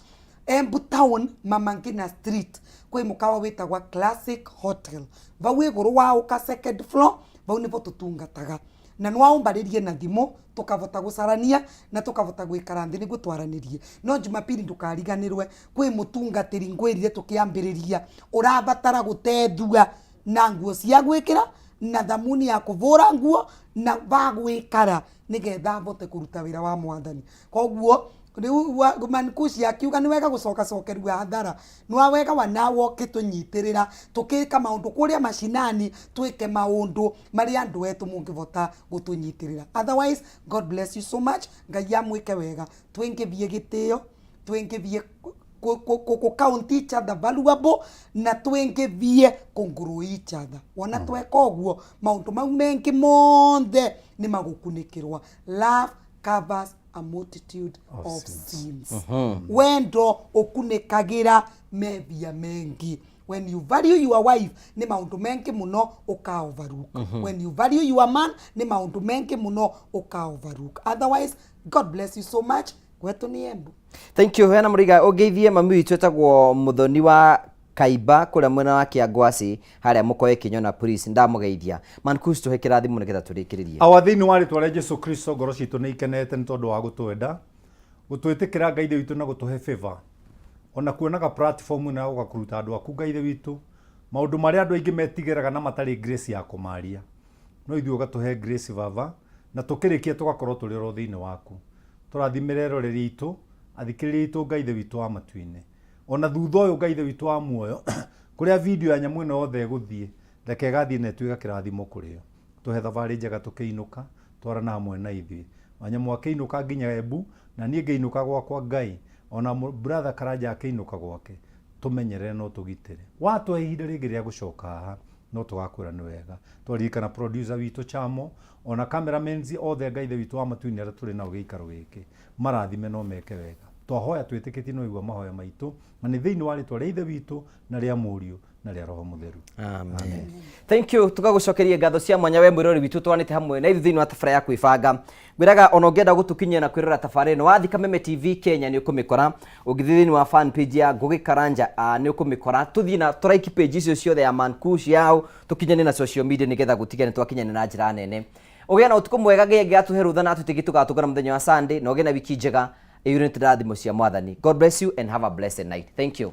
[SPEAKER 3] Embu Town, Mama Ngina Street, kwĩ mũkawa wĩtagwa Classic Hotel, vau igũrũ wa ũka second floor, vau nĩvo tũtungataga. Na nĩwaũmbarĩrie na thimũ, tũkavota gũcarania na tũkavota gwĩkara nthĩ nĩguo twaranĩrie. No Jumapili ndũkariganĩrwe, kwĩ mũtungatĩri ngwĩrire tũkĩambĩrĩria ũrabatara gũtethua na nguo cia gwĩkĩra na thamuni ya kũvũra nguo na va gwĩkara nĩgetha avote kũruta wĩra wa Mwathani. Koguo rĩu Mankushi akiuga nĩ wega gũcokacokerua hathara, nĩ wega wanawo kĩtũnyitĩrĩra tũkĩka maũndũ kũrĩa macinani, twĩke maũndũ marĩa andũ etu mũngĩvota gũtũnyitĩrĩra. Otherwise, God bless you so much. Ngai amwĩke wega. Twĩngĩvie gĩtĩo, twĩngĩvie kũ count each other valuable, na twĩngĩvie kũ grow each other. Wona tweka ũguo, maũndũ mau mengĩ monthe nĩ magũkunĩkĩrwa. Love covers a multitude
[SPEAKER 2] of
[SPEAKER 3] of
[SPEAKER 2] sins.
[SPEAKER 3] Sins. Wendo ũkunĩkagĩra mebia mengi. When you value your wife, nĩ maũndũ mengi mũno ũka overlook. When you value your man, nĩ maũndũ mengi mũno ũka overlook. Otherwise, God bless you so much. Gwetũ nĩ Embu.
[SPEAKER 1] Thank you. Hena mũriga ũngeithie mami witũ etagwo Mũthoni wa Kaimba kũrĩa mwena wa Kĩangwacĩ harĩa mũkoe Kĩnyona, please ndamũgeithia. Mankush, tũhe kĩrathimo nĩgetha tũrĩkĩrĩrie.
[SPEAKER 2] Awa, thĩinĩ wa rĩtwa rĩa Jesu Kristo, ngoro citũ nĩ ikenete nĩ tondũ wa gũtwenda, gũtwĩtĩkĩra, Ngai Ithe witũ, na gũtũhe favor, ona kuonaga platform ĩno ya gũka kũruta andũ aku, Ngai Ithe witũ, maũndũ marĩa andũ aingĩ metigĩraga na matarĩ grace ya kũmaria, no ithuĩ ũgatũhe grace, Baba, na tũkĩrĩkia tũgakorwo tũrĩ oro thĩinĩ waku. Tũrathimĩre eroreri aitũ, athikĩrĩria aitũ, Ngai Ithe witũ wa matu-inĩ. Ona thutha ũyũ Ngai Ithe witũ wa muoyo, kũrĩa video ya nyamũ ĩno yothe ĩgũthiĩ, reke ĩgathiĩ na ĩtuĩka kĩrathimo kũrĩ o. Tũhe thabarĩ njega tũkĩinũka, twarana hamwe na ithuĩ. Wanyamũ akĩinũka nginya Embu, na niĩ ngĩinũka gwakwa Ngai, ona brother Karanja akĩinũka gwake, tũmenyerere na ũtũgitĩre. Watũhe ihinda rĩngĩ rĩa gũcoka haha, no tũgakwĩra nĩ wega. Twaririkana producer witũ Chamo, ona cameramens othe Ngai Ithe witũ wa matu-inĩ arĩa tũrĩ nao gĩikaro gĩkĩ, marathime na ũmeke wega. Twahoya twĩtĩkĩtie nĩ waigua mahoya maitũ, na nĩ thĩinĩ wa rĩtwa rĩa Ithe witũ, na rĩa Mũriũ, na rĩa Roho Mũtheru.
[SPEAKER 1] Amen. Thank you tugagucokeria ngatho cia mwanya we mwirori witũ twanĩte hamwe na ithuĩ thĩinĩ wa tabara ya kwĩbanga. Ngwĩraga ona ũngĩenda gũtũkinyia na kwĩrora tabarĩra ĩno wathiĩ Kameme TV Kenya nĩ ũkũmĩkora, ũngĩthiĩ thĩinĩ wa fan page ya Ngũgĩ Karanja nĩ ũkũmĩkora. Tũthiĩ na tũraiki page icio ciothe ya Mankush yao tũkinyane na social media nĩgetha gũtige nĩ twakinyana na njĩra nene. Ũgĩe na ũtukũ mwega Ngai angĩgatũhe rũtha na atũteithie tũgatũngana mũthenya wa Sunday na ũgĩe na wiki njega ĩiyũrĩte na irathimo cia Mwathani. God bless you and have a blessed night. Thank you.